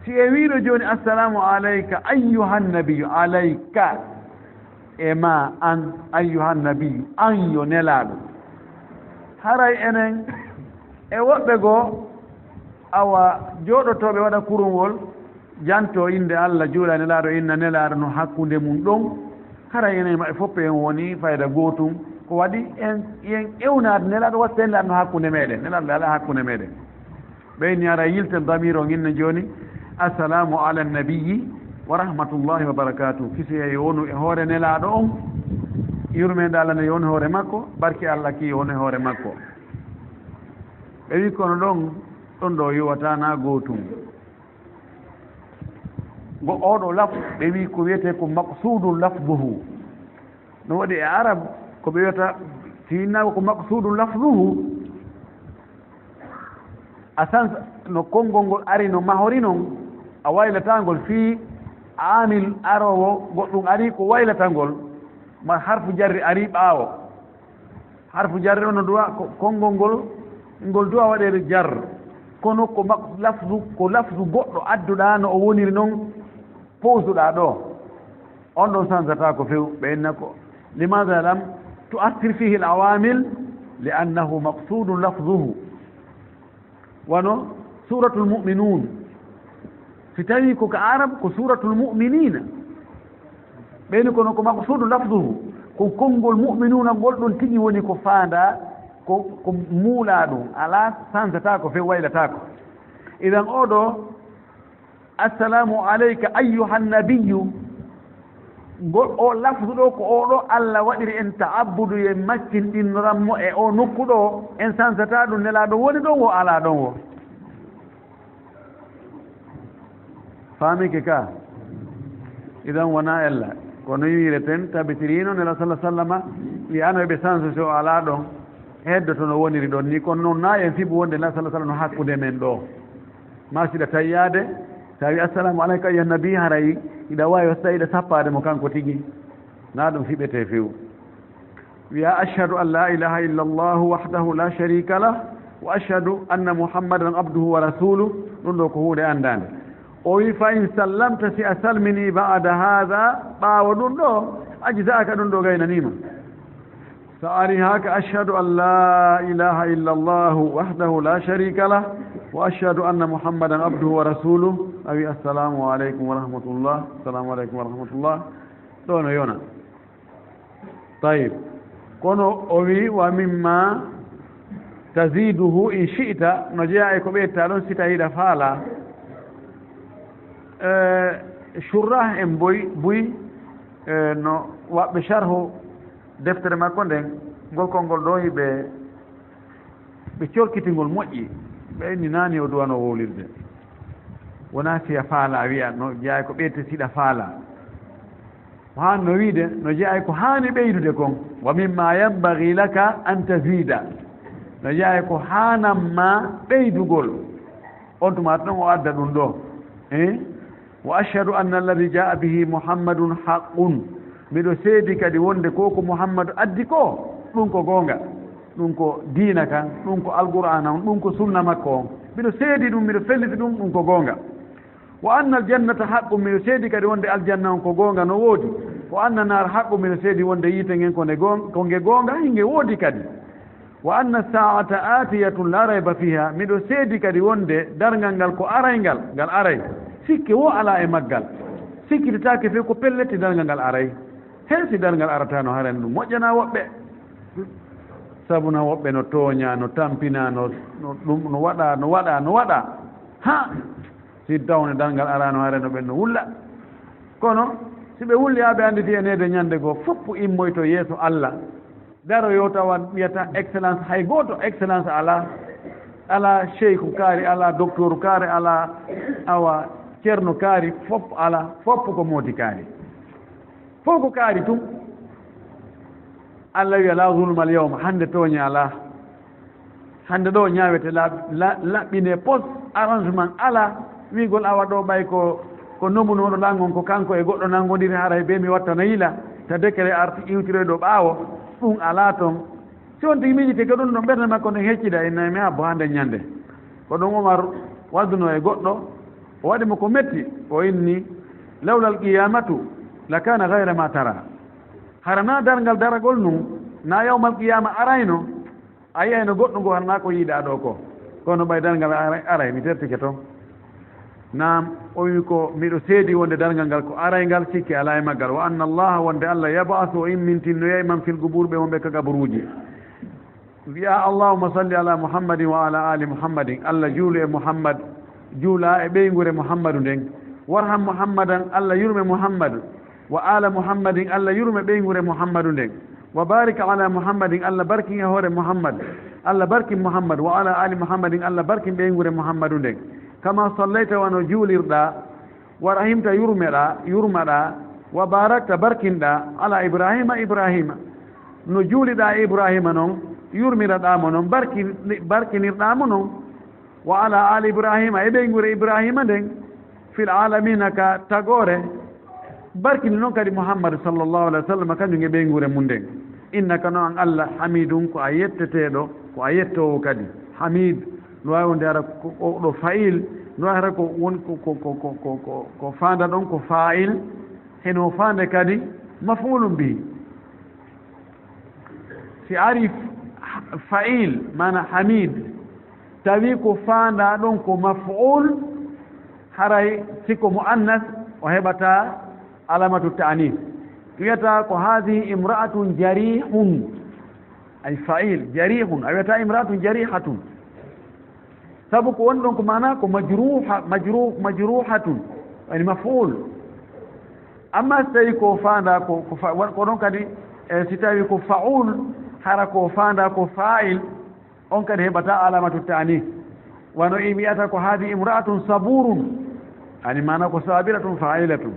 Si en wi'ino jooni, "Assalamu alayka ayyuhan nabiyyu," alayka. E maa an, ayyuhan nabiyyu, an yo Nelaaɗo. Haray enen e woɓɓe goo, awa, jooɗotooɓe waɗa kurungol, jantoo innde Alla, juula e Nelaaɗo, inna Nelaaɗo no hakkunde mun ɗon. Haray enen e maɓɓe fow en woni fayda gootun. Ko waɗi en, en ewnaade Nelaaɗo, watta Nelaaɗo no hakkunde meɗen. Nelaaɗo alaa hakkunde meɗen. Ɓe inni ara yilten damiir on inna jooni, "Assalamu ala nabiyyi wa rahmatullahi wa barakatuh." Kisiyee yo wonu e hoore Nelaaɗo on, yurmeende Alla ne yo wonu e hoore makko, barke Alla ki yo wonu e hoore makko. Ɓe wi kono ɗon, ɗon ɗoo yowataa naa gootun. Go oo ɗoo lafdu, ɓe wi ko wiyetee ko maqsuudun lafduhu. No waɗi e Arab, ko ɓe wiyata, si winnaama ko maqsuudun lafduhu, a sans no konngol ngol ari no mahori non, a waylataa ngol fii aamil aroowo, goɗɗun ari ko waylata ngol, ma harfu jarri ari ɓaawo. Harfu jarri on no du'a ko konngol ngol, ngol du'a waɗeede jar. Kono ko maq-, lafzu, ko lafzu goɗɗo adduɗaa no o woniri non, powsuɗaa ɗoo. On ɗon sansataa ko few, ɓe inna ko, "Limaada lam tu'assir fihi al-awaamil?" "Li annahu maqsuudun lafzuhu." Wano Suuratul Mu'minuun. Si tawii ko ka Arab, ko Suuratul Mu'miniina. Ɓeyni kono ko maqsuudu lafzuhu, ko konngol Mu'minuuna ngol ɗon tigi woni ko faandaa, ko, ko muulaa ɗum, alaa, sansataa ko few, waylataa ko. Idan oo ɗoo, "Assalaamu alayka ayyuhan nabiyyu." Ngol, oo lafdu ɗoo, ko oo ɗoo Alla waɗiri en ta'abbudu, en maccinɗinnoran mo e oo nokku ɗoo, en sansataa ɗum, Nelaaɗo woni ɗon woo, alaa ɗon woo. Faamike ka? Idan wonaa ella. Kono wi'ireten, tabitiriino Nelaaɗo sallallaahu alayhi wa sallama, wi'ano eɓe sansa si o alaa ɗon, heddoto no woniri ɗon ni, kono non naa en fiɓu wonde Nelaaɗo sallallaahu alayhi wa sallam no hakkunde men ɗoo. Maa si hiɗa tayyaade, si a wi'i, "Assalaamu alayka ayyuhan nabi," haray hiɗa waawi, so tawii hiɗa sappaade mo kanko tigi. Naa ɗum fiɓetee few. Wi'a, "Ashhadu an laa ilaaha illa Allahu wahdahu laa shariika lah, wa ashhadu anna Muhammadan abduhu wa rasuluh," ɗum ɗoo ko huunde anndaande. O wi'i, "Fa in sallamta," si a salminii, "ba'da haadha," ɓaawo ɗum ɗoo, "ajza'aka," ɗum ɗoo gaynanii ma. Si a arii haa ka, "Ashhadu an laa ilaaha illa Allahu wahdahu laa shariika lah, wa ashhadu anna Muhammadan abduhu wa rasuluh," a wi'i, "Assalaamu alaykum wa rahmatullah, assalaamu alaykum wa rahmatullah," ɗoo no yona. Tayyib. Kono o wi'i, "Wa mimma taziduhu in shi'ta," no jeyaa e ko ɓeydataa ɗon si tawii hiɗa faalaa. Eh, Shurrah en boy, buy, eh, no waɓɓe sharhu deftere makko nden, ngol konngol ɗoo hiɓe ɓe corkiti ngol moƴƴi, ɓe inni naani o du'ano wowlirde. Wonaa si a faalaa wi'a, no jeyaa ko ɓeyte siɗa faalaa. Ko haani no wi'ude, no jeyaa ko haani ɓeydude kon. "Wa mimma yanbaghi laka an tazida." No jeyaa ko haanan ma ɓeydugol. On tuma ɗon o adda ɗum ɗoo. Eh? "Wa ashhadu anna alladhi jaa'a bihi Muhammadun haqqun." Miɗo seedi kadi wonde ko ko Muhammadu addi ko, ɗum ko goonga. Ɗum ko diina kan, ɗum ko Alqur'aana on, ɗum ko sunna makko on. Miɗo seedi ɗum, miɗo felliti ɗum, ɗum ko goonga. "Wa anna aljannata haqqun," miɗo seedi kadi wonde aljanna on ko goonga no woodi. "Wa anna naara haqqun," miɗo seedi wonde yiite ngen ko nde goon-, ko nge goonga, hinge woodi kadi. "Wa anna saa'ata aatiyatun laa rayba fiiha," miɗo seedi kadi wonde darngal ngal ko arayngal, ngal aray. Sikke woo alaa e maggal. Sikkititaake fey ko pellet darngal ngal aray. Hen si darngal arataano, haray no ɗum moƴƴanaa woɓɓe. Sabu na woɓɓe no tooñaa, no tampinaa, no, no ɗum, no waɗaa, no waɗaa, no waɗaa. Ha! Si tawno darngal araano, haray no ɓen no wulla. Kono si ɓe wulli, haa ɓe annditi eneede ñande goo, fof immoyto yeeso Alla. Daroyo tawa wiyata excellence, hay gooto excellence alaa. Alaa seyku kaari, alaa doktooru kaari, alaa awa ceerno kaari, fof alaa, fof ko moodi kaari. Fof ko kaari tun. Alla wiya, "Laa zulma al yawma," hannde tooñe alaa. Hannde ɗoo ñaawete laaɓ-, la-, laɓɓinee pos, arrangement alaa. Wi'ugol awa ɗoo ɓay ko, ko nomunooɗo lan on, ko kanko e goɗɗo nanngondiri, haray bee mi wattana yila, ta décret arti iwtiroy ɗoo ɓaawo. Ɗun alaa ton. Si on tigi miijitike ɗun ɗon, ɓernde makko nden heccida, inna mi abbo hannde ñande. Ko ɗon Umar waddunoo e goɗɗo, o waɗi mo ko metti, o inni, "Lawla al qiyamatu la kana ghayra ma tara." Hara naa darngal daragol nun, naa yawmal qiyaama arayno, a yi'ayno goɗɗun goo hara naa ko yi'uɗaa ɗoo ko. Kono ɓay darngal aray, aray, mi tertike ton. Naam, o wi'i ko miɗo seedi wonde darngal ngal ko aray ngal, sikke alaa e maggal. Wa anna Allaha, wonde Alla, yab'asu, o immintinnoyay, man fil qubur, ɓe wonɓe ka qaburuuji. Wi'a, "Allahumma salli ala Muhammadin wa ala ali Muhammadin." Alla juulu e Muhammad, juula e ɓeynguure Muhammadu nden. "Warham Muhammadan," Alla yurme Muhammadu. "Wa ala Muhammadin," Alla yurme ɓeynguure Muhammadu nden. "Wa barik ala Muhammadin," Alla barkin e hoore Muhammad. Alla barkin Muhammad. "Wa ala ali Muhammadin," Alla barkin ɓeynguure Muhammadu nden. "Kama sallayta," wano juulirɗaa. "Wa rahimta," yurmeɗaa, yurmaɗaa. "Wa barakta," barkinɗaa, "ala Ibrahima," Ibrahima. No juuliɗaa e Ibrahima non, yurmiraɗaa mo non, barki-, barkinirɗaa mo non. "Wa ala ali Ibrahima," e ɓeynguure Ibrahima nden, "fil alamina," ka tagoore. Barkini non kadi Muhammad sallallahu alaihi wasallam, kañum e ɓeynguure mun nden. "Innaka," no an Alla, "hamidun," ko a yetteteeɗo, ko a yettoowo kadi. Hamid, no waawi wonde hara ko, ko ɗo fa'il, no waawi hara ko won ko, ko, ko faanda ɗon ko fa'il, heno faande kadi maf'ulun bihi. Si ari fa'il, maana hamid, tawi ko faandaa ɗon ko maf'ul, haray si ko mu'annas, o heɓataa alamatu ta'anis. Wiyata ko, "Haadihi imra'atun jarihun." Ay fa'il, jarihun. A wiyata imra'atun jarihatun. Sabu ko woni ɗon ko maana ko majruha, majru-, majruhatun, yani maf'ul. Amma si tawi ko faandaa ko, ko fa-, wa-, ko ɗon kadi, e, si tawi ko fa'ul, hara ko faandaa ko fa'il, on kadi heɓata alamatu ta'anis. Wano i wi'ata ko, "Haadi imra'atun saburun." Yani maana ko sabiratun fa'ilatun.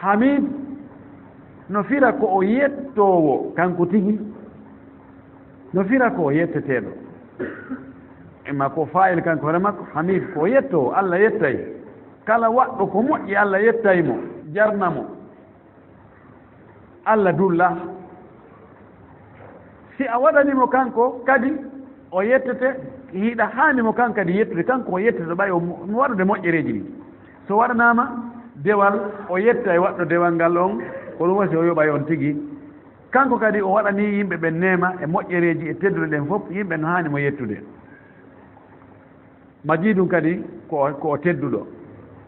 Hamid no fira ko o yettoowo kanko tigi. No fira ko o yetteteeɗo. Imma ko fa'il kanko hoore makko, Hamid ko o yettoowo, Alla yettay. Kala waɗɗo ko moƴƴi, Alla yettay mo, jarna mo. Alla dulla. Si a waɗani mo kanko kadi, o yettete, hiɗa haani mo kan kadi yettude, kanko o yettude ɓay o mo-, mo waɗude moƴƴereeji ɗin. So waɗanaama dewal, o yetta e waɗɗo dewal ngal on, ko ɗum wasi o yoɓay on tigi. Kanko kadi o waɗanii yimɓe ɓen neema e moƴƴereeji e tedduɗe ɗen fof, yimɓe no haani mo yettude. Majiidun kadi ko, ko o tedduɗo.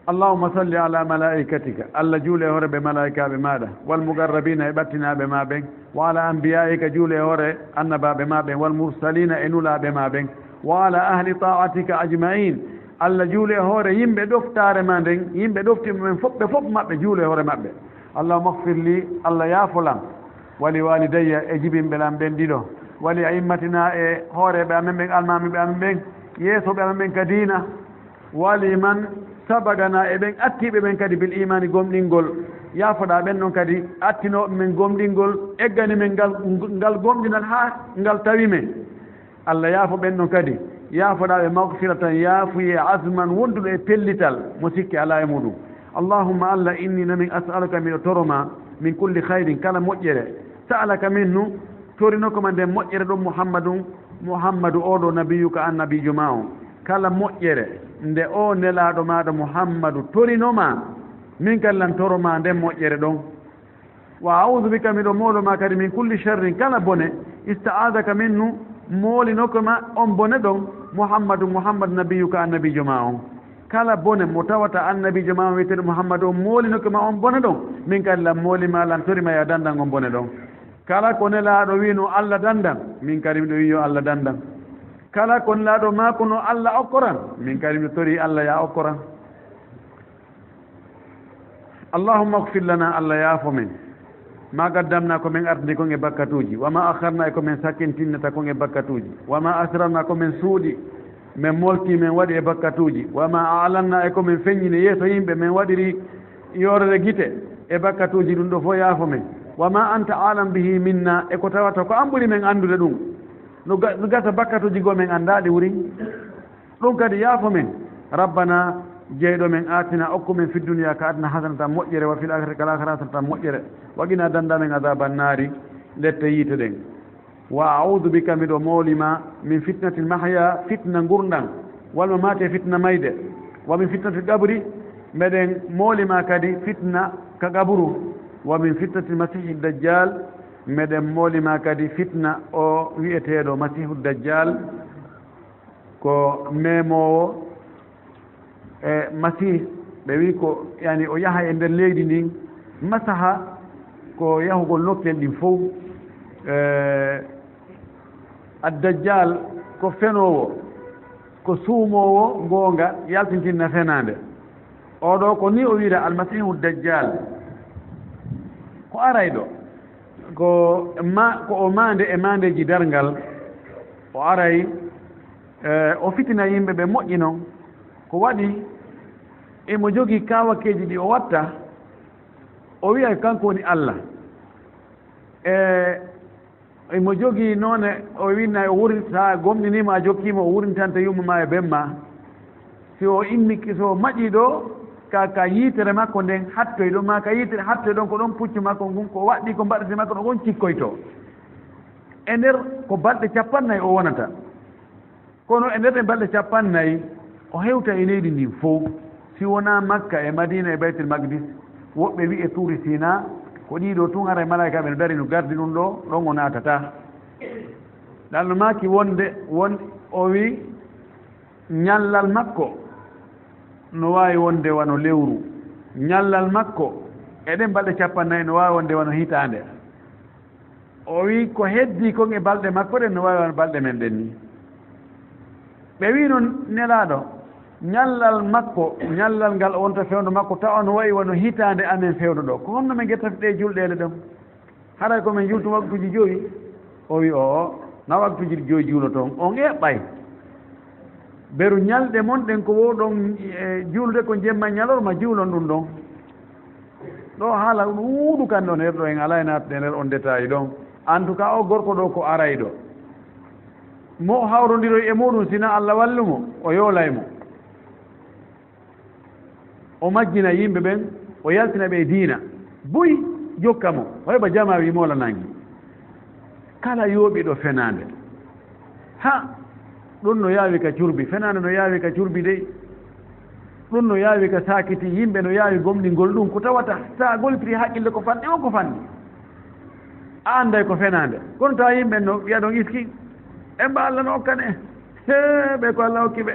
Allahumma salli ala malaa'ikatika, Alla juule e hoore ɓe malaa'ikaaɓe maaɗa, wal muqarrabiina e ɓattinaaɓe ma ɓen, wa ala anbiyaa'ika juule e hoore annabaaɓe ma ɓen, wal mursaliina e nulaaɓe ma ɓen, wa ala ahli ta'atika ajma'iin, Alla juule e hoore yimɓe ɗoftaare ma nden, yimɓe ɗoftiiɓe ɓen fof, ɓe fof maɓɓe juule e hoore maɓɓe. Allahumma ighfir li, Alla yaafo lan, wa li waalidayya e jibinɓe lan ɓen ɗiɗo, wa li a'immatina e hooreeɓe amen ɓen, almaamiiɓe amen ɓen, yeesooɓe amen ɓen ka diina, wa li man sabagana e ɓen attiiɓe ɓen kadi bil iimaani gomɗingol, yaafoɗaa ɓen ɗon kadi attinooɓe men gomɗingol, eggani men ngal, ngal gomɗinal haa ngal tawi men. Alla yaafo ɓen ɗon kadi, yaafoɗaa ɓe maghfiratan yaafuyee azman wonduɗo e pellital mo sikke alaa e muɗum. Allahumma Alla inni namin as'aluka miɗo toro ma min kulli khayrin kala moƴƴere sa'alaka minhu torino ko ma nden moƴƴere ɗon Muhammadun, Muhammadu oo ɗoo nabiyuka annabiijo ma on. Kala moƴƴere nde oo nelaaɗo maaɗa Muhammadu torino ma, min kadi lan toro ma nden moƴƴere ɗon. Wa a'udhu bika, miɗo moolo ma kadi, min kulli sharrin, kala bone, ista'adaka minhu, moolino ko ma on bone ɗon, Muhammadu, Muhammadu nabiyuka, annabiijo ma on. Kala bone mo tawata annabiijo ma on wi'eteeɗo Muhammadu on moolino ko ma on bone ɗon, min kadi lan mooli ma, lan tori ma yo a dandan on bone ɗon. Kala ko Nelaaɗo wi'unoo Alla dandan, min kadi miɗo wi'i yo Alla dandan. Kala ko Nelaaɗo maakunoo Alla okkoran, min kadi miɗo torii Alla yo a okkoran. Allahumma ighfir lana, Alla yaafo men, ma qaddamna, ko men artini kon e bakkatuuji, wa ma akharna, e ko men sakkintinnata kon e bakkatuuji, wa ma asrarna, ko men suuɗi, men molti, men waɗi e bakkatuuji, wa ma a'lanna, e ko men feññini yeeso yimɓe, men waɗiri yoorere gite e bakkatuuji, ɗun ɗoo fow yaafo men, wa ma anta a'lam bihi minna, e ko tawata ko an ɓuri men anndude ɗun. No ga-, no gasa bakkatuuji goo men anndaa ɗi wurin. Ɗun kadi yaafo men. Rabbana, jeyɗo men, aatina, okku men, fi dunya, ka aduna, hasanatan, moƴƴere, wa fil akhirati, ka laakhara, hasanatan, moƴƴere, wa qina, danda men, adhaban nari, lette yiite ɗen. Wa a'udhu bika, miɗo mooli ma, min fitnatil mahya, fitna ngurndan, wal mamati, e fitna mayde, wa min fitnatil qabri, meɗen mooli ma kadi fitna ka qaburu, wa min fitnatil masihi dajjal, meɗen mooli ma kadi fitna o wi'eteeɗo Masiihu Dajjal, ko memoowo e Masiih, ɓe wi'i ko, yani, o yaha e nder leydi ndin, masaha ko yahugol nokkel ɗin fow. E, Ad-Dajjal ko fenoowo, ko suumoowo goonga, yaltintinna fenaande. Oo ɗoo ko nii o wi'ira Almasiihu Dajjal. Ko arayɗo, ko ma-, ko o maande e maandeeji darngal. O aray, e, o fitina yimɓe ɓe moƴƴi non. Ko waɗi, emo jogii kaawakeeji ɗi o watta, o wi'a kanko woni Alla. E, emo jogii noone, o winnay, o wurin-, sa gomɗinii mo, a jokkii mo, o wurintante yumma maa e ben maa. Si o immike, si o maƴii ɗoo, ka, ka yiitere makko nden hattoy ɗon, maa ka yiitere hattoy ɗon, ko ɗon puccu makko ngun, ko waɗɗii ko mbaɗete makko ɗon, on cikkoytoo. E nder ko balɗe cappannayi o wonata. Kono e nder ɗen balɗe cappannayi, o hewta e leydi ndin fow, si wonaa Makka e Madiina e Baytul Maqdis, woɓɓe wi'i e Tuuri Siinaa, ko ɗii ɗoo tun haray malaa'ikaaɓe no dari no gardi ɗun ɗoo, ɗon o naatataa. Ɗan no maaki wonde, won, o wi'i, ñallal makko no waawi wonde wano lewru, ñallal makko e ɗen balɗe cappannayi no waawi wonde wano hitaande. O wi'i ko heddii kon e balɗe makko ɗen no waawi wano balɗe men ɗen nii. Ɓe wi'i non, Nelaaɗo, ñallal makko, ñallal ngal o wonta fewndo makko, tawa no wa'i wano hitaande amen fewndo ɗoo. Ko honno men gettata ɗee julɗeele ɗon? Haray ko men jultu waktuuji jowi? O wi'i, o'o, na waktuuji jowi juuloton. On eɓɓay. Beru ñalɗe mon ɗen ko wowɗon, e, juulde ko jemma e ñalorma, juulon ɗun ɗon. Ɗoo haala ɗun ɗuuɗi kan ɗon, herɗo en alaa e naatude e nder on détail ɗon. En tout cas, oo gorko ɗoo ko arayɗo. Mo hawrondiroy e muuɗun, si na Alla wallu mo, o yoolay mo. O majjina yimɓe ɓen, o yaltina ɓe e diina. Buy jokka mo, o heɓa jamaa wi moola nangi. Kala yooɓiɗo fenaande. Ha, ɗun no yaawi ka curbi, fenaande no yaawi ka curbi dey. Ɗun no yaawi ka saakiti, yimɓe no yaawi gomɗingol ɗun, ko tawata sa goltiri haqqille ko fanɗi, on ko fanɗi. A annday ko fenaande. Kono tawa yimɓe no wi'a ɗon iski, en ba Alla no okkane. Hee, ɓe ko Alla okki ɓe.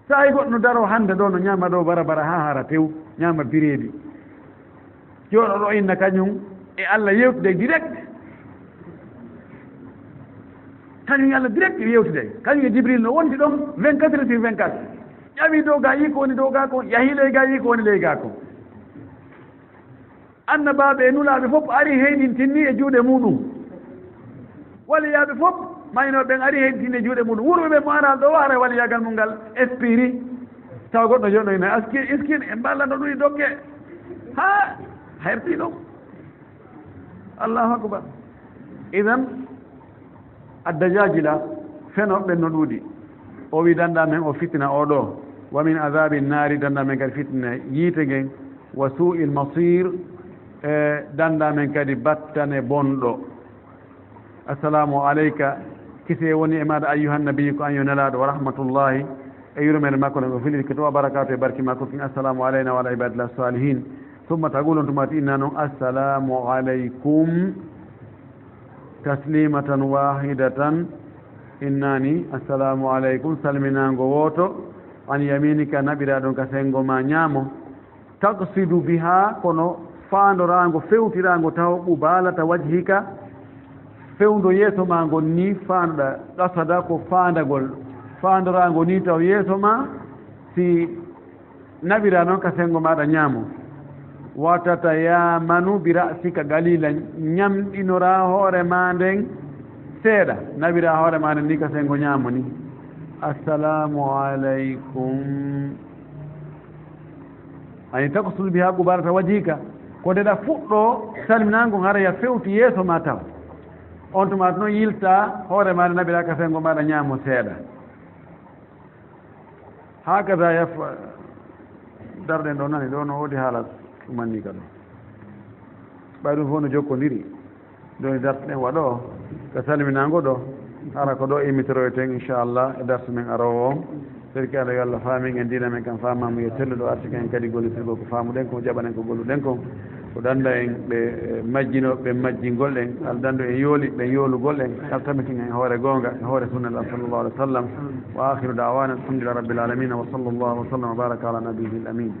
Saa'i goɗɗo no daroo hande ɗoo, no ñaama ɗoo barabara haa hara tew, ñaama bireedi. Jooɗoo ɗoo inna kañun e Alla yewtude direct. Kañun e Alla direct yewtude. Kañun e Jibril no wondi ɗon vingt-quatre heures sur vingt-quatre. Ƴami dow gaa, yii ko woni dow gaa kon, yahi ley gaa, yii ko woni ley gaa kon. Annabaaɓe e nulaaɓe fof ari heyɗintinni e juuɗe muuɗum. Waliyaaɓe fof, maynooɓe ɓen ari heyɗintinni e juuɗe muuɗum. Wuurɓe ɓe mo araa ɗoo, haray waliyaagal mum ngal expiri. Tawa goɗɗo jooɗo ina aski, iskin, en mballa no ɗuɗi dokke. Haa, hertii ɗon. Allahu akbar. Idan, Ad-Dajaajila, fenooɓe ɓen no ɗuuɗi. O wi'i, "Danndaa men o fitina oo ɗoo. Wa min azaabi naari, danndaa men kadi fitina yiite ngen. Wa suu'il masiir, e danndaa men kadi battane bonɗo." Assalaamu aleyka, kisee woni e maaɗa, ayyuhan nabiyyu, ko an yo nelaaɗo, wa rahmatullahi, e yurmeende makko nden o filiri ki to, wa barakaatu, e barki makko kin, assalaamu aleyna wa ala ibaadillahi saalihiin. Summa taqulu, on tuma ti inna non, "Assalaamu aleykum." Taslimatan wahidatan, innaani, "Assalaamu aleykum," salminaango wooto, "an yaminika," naɓiraa ɗon ka senngo maa ñaamo, "taqsidu biha," kono faandoraango, fewtiraango taho, "qubalata wajhika," Fewndo yeeso maa ngon nii faanduɗaa, qasada ko faandagol, faandoraango nii taw yeeso maa, si naɓiraa non ka senngo maaɗa ñaamo. Wa tatayaamanu bi ra'sika qaliilan, ñamɗinoraa hoore maa nden seeɗa, naɓiraa hoore maa nden nii ka senngo ñaamo nii. Assalaamu alaykum. Ani taqsud biha qubalata wajhika, ko nde ɗa fuɗɗoo salminaango ngon hara ya fewti yeeso maa taw. On tuma non yiltaa hoore maa nde naɓiraa ka senngo maaɗa ñaamo seeɗa. Hakaza yaf-, darɗen ɗo nani, ɗo no woodi haala ɗumanni ka ɗo. Ɓay ɗum fof no jokkondiri. Ɗo e darsuɗen waɗo ka salminaango ɗo. Hara ko ɗo immitiroyten, inchallah, e darsu men aroowo on. Serki Alla, yo Alla faamin en diina men kan, faamamu yo telluɗo, arsika en kadi gollitirgol ko faamuɗen kon, jaɓanen ko golluɗen kon. Ko danda en ɓe, eh, majjino, ɓe majjingol ɗen, Alla dando en yooli, ɓe yoolugol ɗen, Alla tabitin en hoore goonga, e hoore sunna Alla sallallahu alaihi wasallam. Wa akhiru da'wana alhamdulillahi rabbil alamin, wa sallallahu wa sallam wa baraka ala nabiyil amin.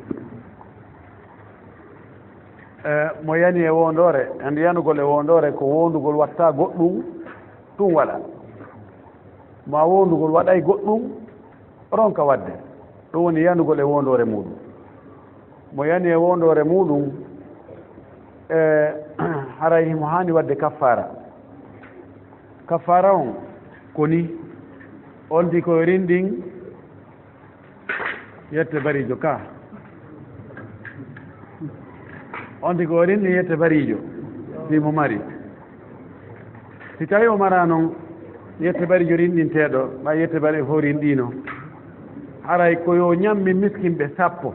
Eh, mo yani e wondoore, andi yanugol e wondoore ko wondugol watta goɗɗum, ɗum waɗa. Ma wondugol waɗay goɗɗum, ronka waɗde. Ɗum woni yanugol e wondoore muɗum. Mo yani e wondoore muɗum, eh, haray himo haani waɗde kaffaara. Kaffaara on ko ni, on di ko rinɗin, yette bariijo ka. On tigi o rinɗi yette bariijo, si mo mari. Si tawi o mara non yette bariijo rinɗinteeɗo, ma yette bariijo fof rinɗiino, haray ko yo ñammin miskinɓe sappo.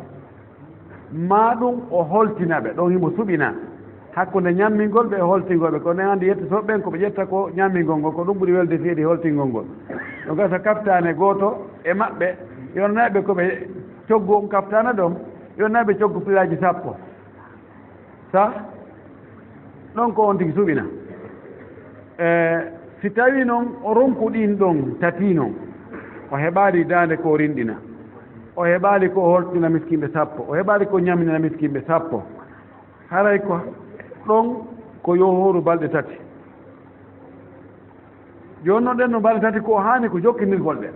Ma ɗum o holtina ɓe, ɗon himo suɓina. Hakkunde ñammingol ɓe e holtingol ɓe, kono en anndi yettotooɓe ɓen ko ɓe ƴetta ko ñammingol ngol, ko ɗum ɓuri welde seedi holtingol ngol. No gasa kaftaane gooto e maɓɓe, yonnayɓe ko ɓe coggu on kaftaane ɗon, yonnayɓe coggu pilaaji sappo. Sa, ɗon ko on tigi suɓina. E, si tawi non o ronku ɗin ɗon tati non, o heɓaali daande ko rinɗina, o heɓaali ko holtina miskinɓe sappo, o heɓaali ko ñamina miskinɓe sappo. Haray ko ɗon ko yo hooru balɗe tati. Jooni non ɗen no balɗe tati ko haani ko jokkindirgol ɗe.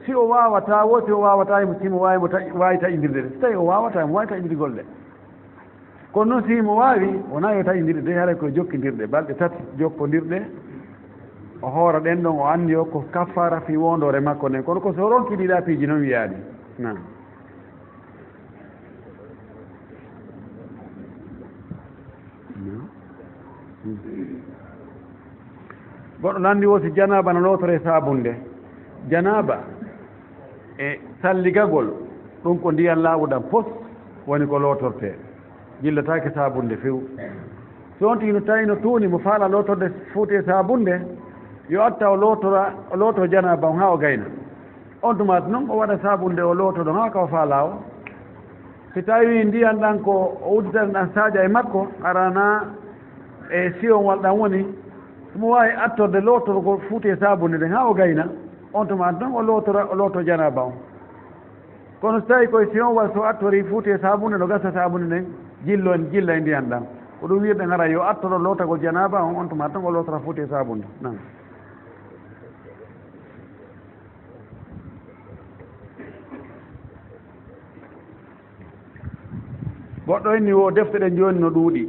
Si o waawataa wo, si o waawataa himo, si himo waawi mo taƴ-, waawi taƴindirde ɗe. Si tawi o waawataa, himo waawi taƴindirgol ɗe. Kono non si himo waawi, wonaa yo taƴindirde de, haray ko jokkindirɗe, balɗe tati jokkondirɗe. O hoora ɗen ɗon, o anndi o ko kaffaara fii wondoore makko nden. Kono ko so o ronki ɗiɗa piiji non wiyaani. Naam. Goɗɗo nanndi wo si janaaba no lootoree saabunde. Janaaba e salligagol, ɗum ko ndiyan laawuɗan pos woni ko lootortee. Jillataake saabunde few. Si on tigi no tawi no tuuni mo faala lootorde fuutee saabunde, yo atta o lootora, o lootoo janaaba on haa o gayna. On tuma non o waɗa saabunde o lootoo ɗon haa ka o faalaa o. Si tawii ndiyan ɗan ko o udditani ɗan saaƴa e makko, hara na e siwon wal ɗan woni, himo waawi attorde lootorgol fuutee saabunde nden haa o gayna, on tuma non o lootora, o lootoo janaaba on. Kono si tawii ko e siwon wal so attorii fuutee saabunde no gasa saabunde nden jillo en, jilla e ndiyan ɗan. Ko ɗum wirɗen hara yo attoro lootagol janaaba on, on tuma non o lootora fuutee saabunde. Nan. Goɗɗo inni wo defte ɗen jooni no ɗuuɗi.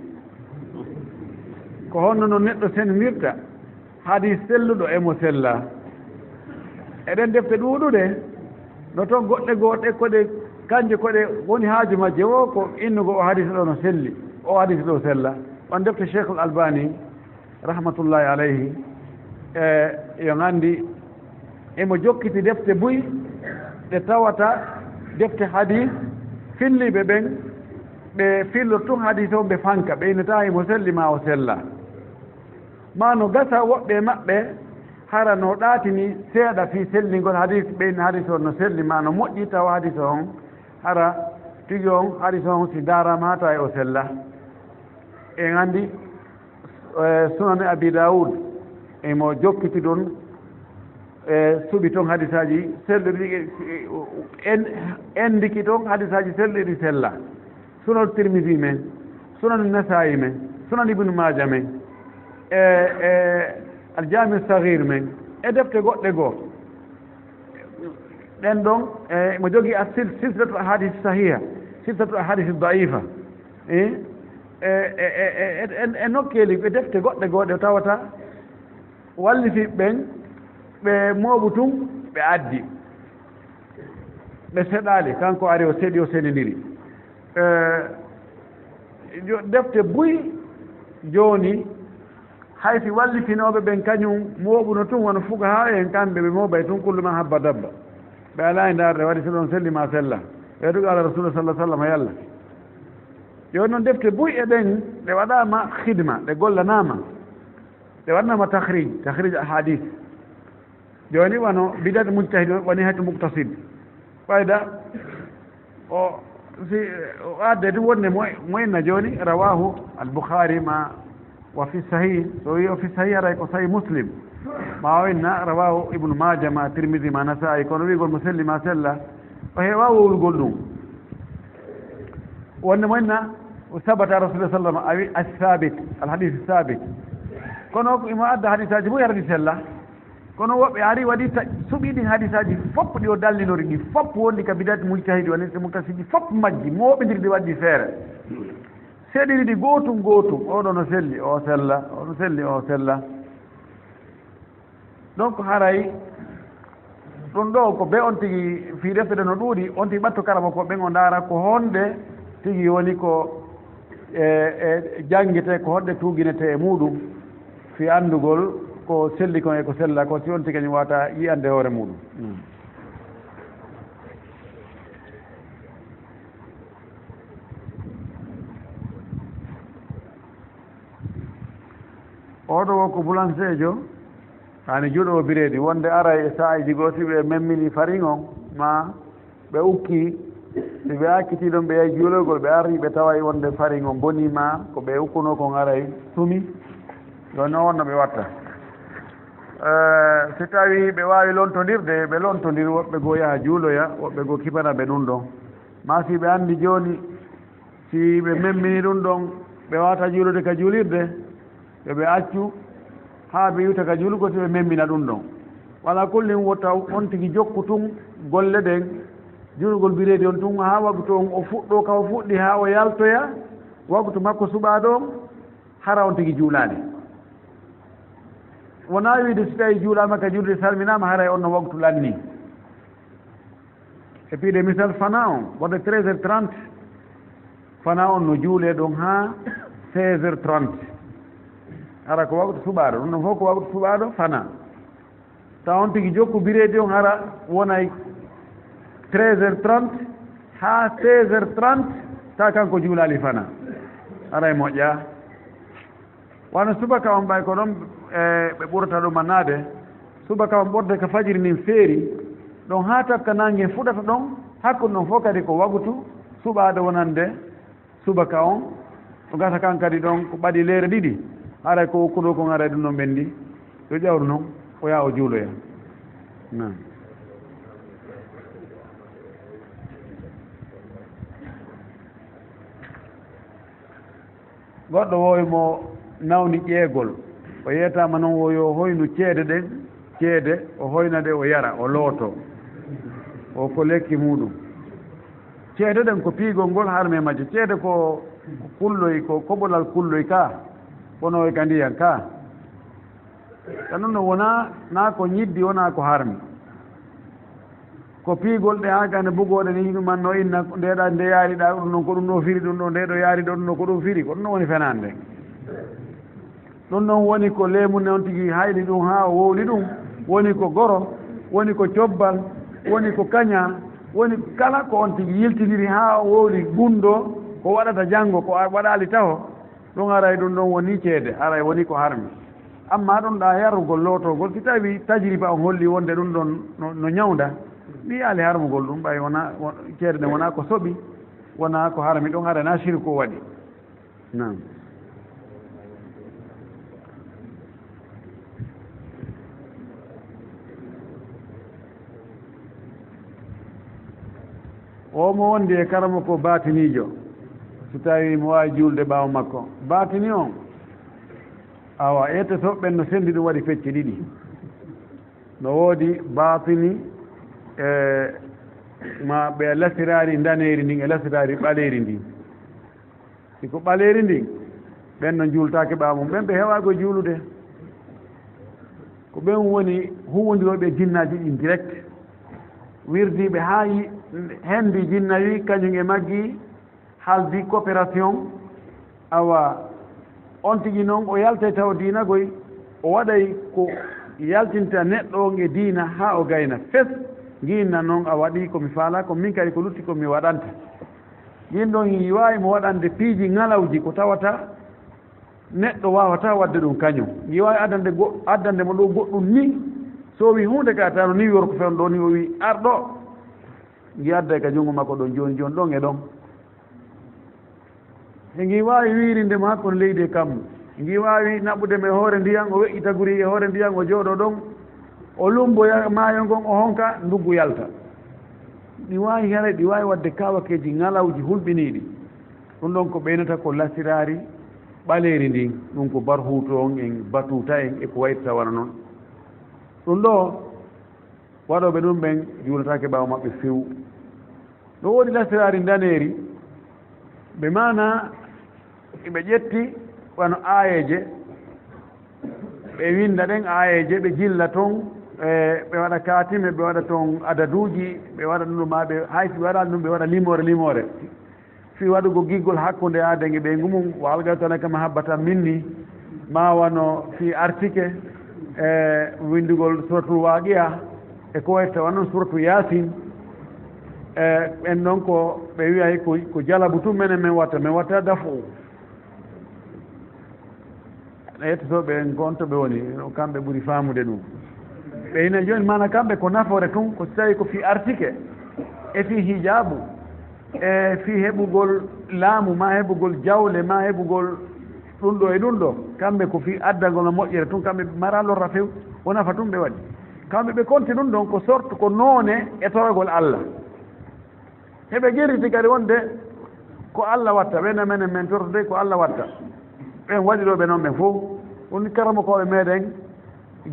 Ko honno no neɗɗo sendirta hadis selluɗo e mo sella? Eɗen defte ɗuuɗuɗe, no ton goɗɗe goɗɗe ko ɗe, kanje ko ɗe woni haaju majje wo ko innugo o hadis ɗo no selli, o hadis ɗo sella. On defte Cheikh Al Albani, rahmatullahi alayhi, e, yo nganndi, emo jokkiti defte buy ɗe tawata defte hadis filliiɓe ɓen, ɓe fillor tun hadis on ɓe fanka, ɓe innataa himo selli maa o sella. Maa no gasa woɓɓe e maɓɓe hara no ɗaatini seeɗa fii sellingol hadis, ɓe inna hadis on no selli maa no moƴƴi, tawa hadis on hara tigi on, hadis on si ndaaraama taa o sella. En anndi, eh, Sunan Abi Dawud, emo jokkiti ɗon, eh, suɓi ton hadisaaji selluɗi, en, endiki ton hadisaaji selluɗi sella. Sunan Tirmidhi men, Sunan Nasaa'i men, Sunan Ibnu Maaja men. e, e Aljaami Sagiir men, e defte goɗɗe goo. Ɗen ɗon, e, mo jogii a sil-, silsilatul ahadis sahiha, silsilatul ahadis daifa. E, e, e, e, e, e, e nokkeeli, e defte goɗɗe goo ɗe tawata wallitiiɓe ɓen, ɓe mooɓu tun, ɓe addi. Ɓe seɗaali, kanko ari o seɗi, o senindiri. E, jo-, defte buy jooni, hay si wallitinooɓe ɓen kañun mooɓuno tun, wano fuqahaa en, kamɓe ɓe mooɓay tun kullu ma habba dabba. Ɓe alaa e ndaarde, waɗi so ɗon selli ma sella. Ɓe du qaala Rasuulu sallallaahu alayhi wa sallam yalla. Jooni non defte buy e ɗen, ɗe waɗaama khidma, ɗe gollanaama. Ɓe waɗnama tahrij, tahrij ahadis. Jooni wano Bidayat Mujtahid, wano Nihayat Muqtasid. Fayda, o, si, o adde ɗum wonde mo, mo inna jooni, rawahu al-Bukhari ma, wa fi sahih. So wi o fi sahih, haray ko sahih Muslim. Ma o inna rawahu Ibnu Maaja ma Tirmidhi ma Nasaa'i, kono wi'ugol mo selli ma sella, o heewaa wowlugol ɗum. Wonde mo inna, o sabata Rasulullah sallallahu alaihi wasallam, awi as-sabit, al-hadith sabit. Kono ko imo adda hadisaaji buy, haray ɗi sella. Kono woɓɓe ari waɗi ta-, suɓi ɗin hadisaaji fof ɗi o dallinori ɗi fof wondi ka Bidayat Mujtahid, woni so Muqtasid, fof majji, mooɓindiri ɗi, waɗi feere. Seɗiri ɗi gootun gootun, oɗo no selli, o sella, o no selli, o sella. Donc haray ɗum ɗo ko be on tigi fii defte ɗe no ɗuuɗi, on tigi ɓatto karamoko ɓen o ndaara ko honde tigi woni ko e, e janngitee, ko honde tuuginetee e muuɗum fii anndugol ko selli kon e ko sella kon, si on tigi kañum wata yi'ande hoore muuɗum. Mm. Oɗo wo ko bulanseejo, hani juuɗo o bireedi, wonde aray e saa'iji goo si ɓe memmini farin on, ma ɓe ukkii, si ɓe accitii ɗon ɓe yahi juulogol, ɓe arrii ɓe taway wonde farin on bonii ma ko ɓe ukkunoo kon aray sumi, yo no wonno ɓe watta. Eh, si tawii ɓe waawi lontondirde, ɓe lontondiri, woɓɓe goo yaha juuloya, woɓɓe goo kipana ɓe ɗum ɗon. Ma si ɓe anndi jooni, si ɓe memmini ɗum ɗon, ɓe waawataa juulude ka juulirde, yo ɓe accu haa ɓe iwta ka juulugol, si ɓe memmina ɗum ɗon. Wala kullin, wota on tigi jokku tun golle ɗen, juulugol bireedi on tun, haa waqtu on o fuɗɗoo ka o fuɗɗi, haa o yaltoya waqtu makko suɓaaɗo on, hara on tigi juulaali. Wonaa wiide si tawii juulaama ka juulde, salminaama, haray on no waqtu lannii. E piide misal, fana on, ɓorde treize heures trente, fana on no juulee ɗon haa seize heures trente. Hara ko waqtu suɓaaɗo, ɗum ɗon fof ko waqtu suɓaaɗo fana. Tawa on tigi jokku bireedi on hara wonay treize heures trente haa seize heures trente, tawa kanko juulaali fana. Haray moƴƴaa. Wano subaka on, ɓay ko ɗon, e, ɓe ɓurata ɗumannaade. Subaka on ɓorde ka fajiri ndin feeri, ɗon haa takka nange fuɗata ɗon, hakkunde ɗon fof kadi ko wagutu suɓaade wonande subaka on. O gasa kan kadi ɗon ko ɓadi leere ɗiɗi, haray ko ukkunoo kon haray ɗum ɗon ɓenndi. Yo ƴawru non, o yaha o juuloya. Naam. Goɗɗo woo himo nawni ƴeegol. O yeetaama non wo yo hoynu ceede ɗen, ceede, o hoyna ɗe, o yara, o lootoo. O ko lekki muuɗum. Ceede ɗen ko piigol ngol harmi e majje. Ceede ko kulloy, ko koɓolal kulloy ka, wonooy ka ndiyan ka. Ka non no wonaa, naa ko ñiddi, wonaa ko harmi. Ko piigol ɗe haa kane bugooɗe ni, ɗum man no inna, nde ɗa, nde yaariɗa, ɗum non ko ɗum ɗo firi, ɗum ɗo, nde ɗo yaari ɗo, ɗum ɗo ko ɗum firi, ko ɗum ɗon woni fenaande. Ɗum ɗon woni ko leemunne on tigi hayɗi ɗum haa o wowli ɗum, woni ko goro, woni ko cobbal, woni ko kaña, woni kala ko on tigi yiltindiri haa o wowli gunndoo, ko waɗata janngo, ko a-, waɗaali taho, ɗum haray ɗum ɗon woni ceede, haray woni ko harmi. Amma ɗum ɗa yarugol, lootogol, si tawi tajriba on holli wonde ɗum ɗon no, no ñawnda, mi yi'aali harmugol ɗum, ɓay wona, won-, ceede ɗen wona ko soɓi, wona ko harmi, ɗum haray na shirku o waɗi. Naam. O mo wondi e karamoko baatiniijo, si tawi mo waawi juulde ɓaawo makko. Baatini on, Awa, ete soɓɓen no sendi ɗum waɗi pecce ɗiɗi. No woodi baatini, e ma ɓe lasiraari ndaneeri ndin e lasiraari ɓaleeri ndin. Si ko ɓaleeri ndin, ɓen no juultaake ɓaawo mum, ɓen ɓe heewaago juulude. Ko ɓen woni huuwondirooɓe e jinnaaji ɗin direct. Wirdiiɓe haa yi-, hendi jinna wi kañum e maggi, haldi coopération, awa, on tigi non o yaltay taw diina goy, o waɗay ko yaltinta neɗɗo on e diina haa o gayna fes, ngiinna non a waɗii ko mi faalaa, ko min kadi ko lutti ko mi waɗanta. Ngiin ɗon hii waawi mo waɗande piiji ŋalawji ko tawata neɗɗo waawataa waɗde ɗum kañum. Ngi waawi addande go-, addande mo ɗo goɗɗum ni, so o wii huunde ka tawno ni worko fewndo ɗo ni, o wii, "Ar ɗo." Ngi adday ka junngo makko ɗon jooni jooni, ɗon e ɗon. E ngi waawi wiirinde mo hakkunde leydi e kammu. Ngi waawi naɓude mo e hoore ndiyan, o weƴƴita guri e hoore ndiyan, o jooɗoo ɗon. O lumboya maayo ngon, o honka, nduggu yalta. Ɗi waawi hare, ɗi waawi waɗde kaawakeeji ŋalawji hulɓiniiɗi. Ɗum ɗon ko ɓeynata ko lasiraari ɓaleeri ndin. Ɗum ko barhuuto on en, batuuta en, e ko wayrata wano non. Ɗum ɗo waɗooɓe ɗum ɓen juulataake ɓaawo maɓɓe few. No woodi lasiraari ndaneeri, ɓe maana ɓe ƴetti wano aayeeje, ɓe winda ɗen aayeeje, ɓe jilla ton, e ɓe waɗa kaatime, ɓe waɗa ton adaduuji, ɓe waɗa ɗum ɗo maa ɓe, hay si ɓe waɗaali ɗum, ɓe waɗa limoore limoore. Fii waɗugol giggol hakkunde aadee e ɓeyngu mum, wa algaytu alayka mahabbatan minni, maa wano fii artike, e winndugol suratul Waaqi'a, e ko wayrata wano suratu Yaasin, e ɓen non ko ɓe wi'ay ko, ko jalabu tun menen men watta, men watta dafu. Hettotooɓe en ko on to ɓe woni, kamɓe ɓuri faamude ɗum. Ɓe ina jooni maana kamɓe ko nafoore tun, ko si tawi ko fii artike, e fii hijaabu, e fii heɓugol laamu, maa heɓugol jawle, maa heɓugol ɗum ɗo e ɗum ɗo. Kamɓe ko fii addagol no moƴƴere tun, kamɓe mara lorra few, o nafa tun ɓe waɗi. Kamɓe ɓe konti ɗum ɗon ko sortu, ko noone e toragol Alla. Heɓe gerriti kadi wonde ko Alla watta, ɓen e menen men tortude ko Alla watta. Ɓen waɗirooɓe non ɓen fof, woni karamokooɓe meɗen,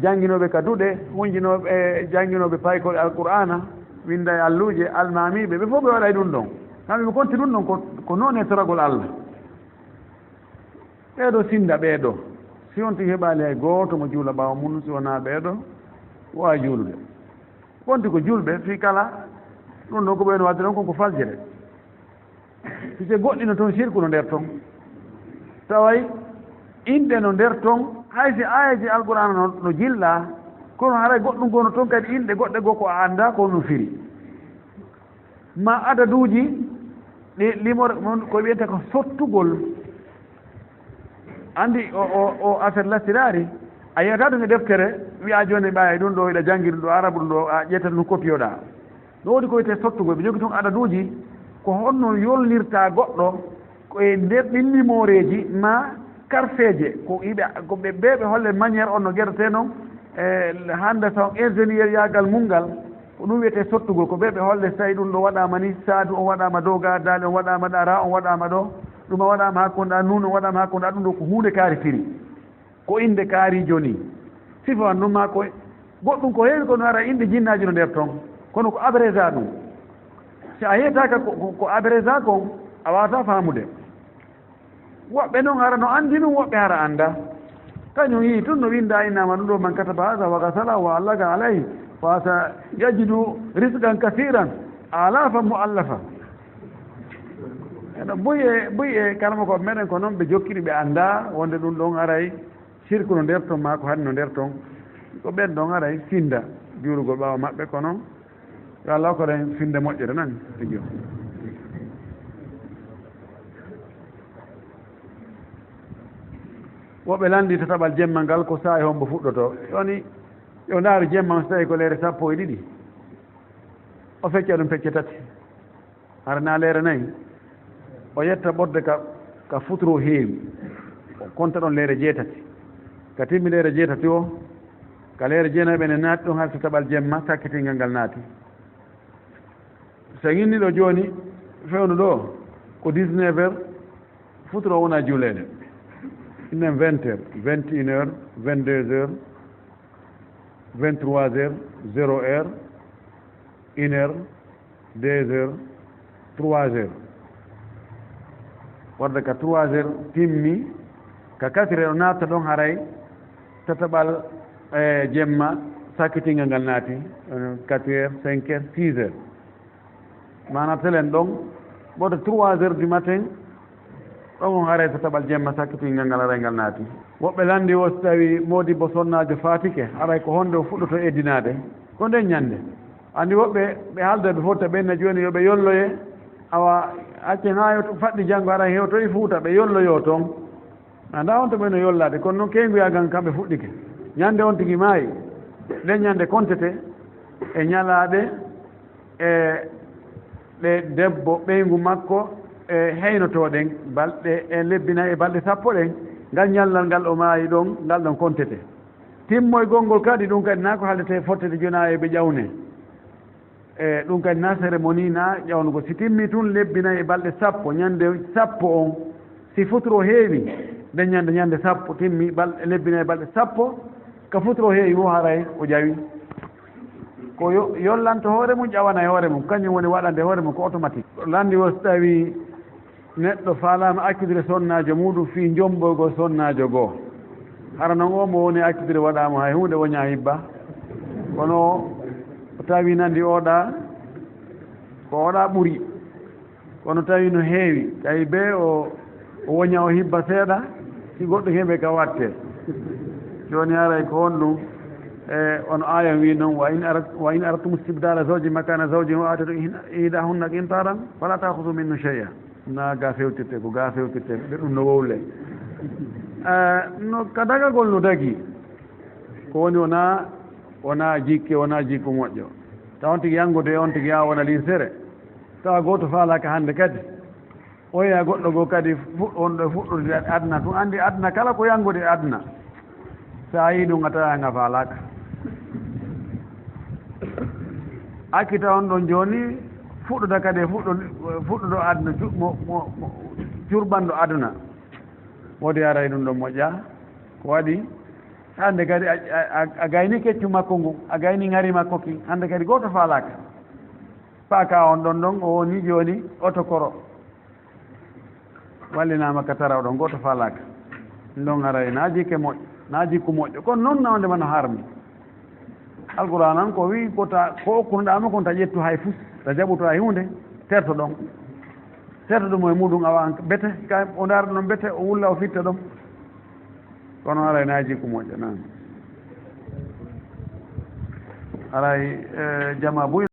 jannginooɓe ka duɗe, hunjinooɓe, jannginooɓe paykol Alqur'aana, winnda e alluuje, almaamiiɓe, ɓe fof ɓe waɗay ɗum ɗon. Kamɓe ɓe konti ɗum ɗon ko, ko noone toragol Alla. Ɓee ɗoo sinda ɓee ɗoo. Si on tigi heɓaali hay gooto mo juula ɓaawo mun, si wonaa ɓee ɗoo, waawi juulude. Wonti ko julɓe fii kala, ɗum ɗon ko ɓe no waɗde ɗon kon ko faljere. Pise goɗɗi no ton, sirku no nder ton. Taway inɗe no nder ton, hay si aayeeje Alqur'aana no, no jillaa, kono haray goɗɗum goo no ton kadi inɗe goɗɗe goo ko a anndaa ko no firi. Ma adaduuji ɗi limor-, mon ko wiyata ko sottugol. Anndi o, o, o affaire lasiraari, a yi'ataa ɗum e deftere, wi'aa jooni ɓaaya ɗum ɗo, hiɗa janngi ɗum ɗo, Arabu ɗum ɗo, a ƴetta ɗum kopiyoɗaa. No woodi ko wiyetee sottugol, ɓe jogi tun adaduuji, ko honno yolnirtaa goɗɗo, ko e nder ɗin limooreeji maa karfeeje, ko iɓe, ko ɓe, ɓe, ɓe holle manière on no geretee non, e hannde taw ingénieur yaagal mun ngal, ko ɗum wiyetee sottugol, ko ɓe, ɓe holle si tawi ɗum ɗo waɗaama ni, saadu on waɗaama dow ga, daali on waɗaama ɗa, ra on waɗaama ɗo, ɗum a waɗaama hakkunde ɗa, nuun on waɗaama hakkunde ɗa, ɗum ɗo ko huunde kaari firi. Ko innde kaari jooni. Sifa on ɗum maa ko goɗɗum ko heewi ko no ara inɗe jinnaaji no nder ton. Kono ko abreza ɗum. Si a heetaaka ko, ko, ko abreza kon, a waawataa faamude. Woɓɓe non hara no anndi ɗum, woɓɓe hara anndaa. Kañum yii tun no winndaa innaama ɗum ɗo, "Man kataba haza wa gasala wa allaqa alayhi, fa sa yajidu rizqan kasiran, alafan mu'allafa." Eno buy e, buy e karamoko meɗen ko non ɓe jokkiri, ɓe anndaa wonde ɗum ɗon haray sirku no nder ton, maa ko hani no nder ton. Ko ɓen ɗon haray sinda juulugol ɓaawo maɓɓe, kono Yo Allah hokku en finde moƴƴere nan, tigi o. Woɓɓe lanndii tataɓal jemma ngal ko saa'i hombo fuɗɗotoo. Woni, yo ndaaru jemma on, so tawii ko leere sappo e ɗiɗi, o fecca ɗum pecce tati. Hara na leere nayi, o yetta ɓodde ka, ka futuro heewi, o konta ɗon leere jeetati. Ka timmi leere jeetati o, ka leere jeenayi ɓe ne naati ɗon, hara tataɓal jemma sakkitingal ngal naati. So en inni ɗo jooni, fewndo ɗo ko dix-neuf heures, futuro wona juuleede. Inen vingt heures, vingt et une heures, vingt-deux heures, vingt-trois heures, zéro heure, une heure, deux heures, trois heures. Warde ka trois heures timmi, ka quatre heures o naata ɗon haray tataɓal, eh, jemma sakkitingal ngal naati, eh, quatre heures, cinq heures, six heures. Maana telen ɗon, ɓoto trois heures du matin, ɗon on haray tataɓal jemma sakkitingal ngal haray ngal naati. Woɓɓe landi o si tawi moodibbo sonnaajo faatike, haray ko honde o fuɗɗoto eddinaade? Ko nden ñande. Andi woɓɓe, ɓe haalda ɓe fotta ɓen na jooni yo ɓe yolloye, awa, accen haa yo faɗɗi janngo, haray hewtoyi Fuuta, ɓe yolloyoo ton. Anda on to ɓe no yollaade, kono non keynguya gan kamɓe fuɗɗike. Ñande on tigi maayi, nden ñande kontete e ñalaaɗe e ɗe debbo ɓeyngu makko e heynotoo ɗen, balɗe e lebbi nay e balɗe sappo ɗen, ngal ñallal ngal o maayi ɗon, ngal ɗon kontete. Timmoygol ngol kadi, ɗum kadi naa ko haldete fottete jonaayeɓe ƴawne. E ɗum kadi naa cérémonie naa ƴawnugo. Si timmi tun lebbi nay e balɗe sappo, ñande sappo on, si futuro heewi, nden ñande, ñande sappo timmi, bal-, lebbi nay e balɗe sappo, ka futuro heewi wo haray o ƴawi. Ko yo-, yollanto hoore mum, ƴawana e hoore mum, kañum woni waɗande hoore mum ko automatique. Landi wo si tawi neɗɗo faalaama accudude sonnaajo muuɗum fii jomboygol sonnaajo goo. Hara non oo mo woni accudude waɗaama hay huunde woñaa hibba. Kono o tawi nandi oɗa, ko oɗa ɓuri. Kono tawi no heewi, tawi bee o, o woña o hibba seeɗa, si goɗɗo heɓe ka watte. Jooni haray ko honɗum? E, ono aaya wii non, "Wa in arat-, wa in arattum istibdala zawjin makana zawjin wa atatu ihna-, ihdahunna qintaran, fala ta'khudhu minhu shay'a." Naa ga fewtirte, ko ga fewtirte, ɓe ɗum no wowle. Eh, no ka dagagol no dagi. Ko woni wonaa, wonaa jikke, wonaa jikku moƴƴo. Tawa on tigi yangude, on tigi yaa wona linsere. Tawa gooto faalaaka hannde kadi. Oya goɗɗo goo kadi fu-, wonɗo e fuɗɗorde aduna. Tun anndi aduna kala ko yangude e aduna. Sa yii ɗum a tawaa nga faalaaka. Accita on ɗon jooni, fuɗɗoda kadi e fuɗɗo-, fuɗɗodo aduna, ju-, mo, mo, mo, jurɓanɗo aduna. Woodi haray ɗum ɗon moƴƴaa. Ko waɗi? Hannde kadi a, a, a, a gayni keccu makko ngu, a gayni ŋari makko ki. Hannde kadi gooto faalaaka. Faaka on ɗon ɗon, o woni jooni oto koro. Wallinaama ka taraw ɗon, gooto faalaaka. Ɗum ɗon haray naa jikke moƴƴo, naa jikku moƴƴo. Kono non na wonde mano harmi. Alquraan an ko wi'i ko ta, ko okkunoɗaa mo kon ta ƴettu hay fus, ta jaɓuto hay huunde, terto ɗon. Terto ɗum e muɗum awa an bete, ka o ndaara ɗon bete, o wulla o fitta ɗon. Kono haray naa jikku moƴƴo, nan. Haray, eh, jama buy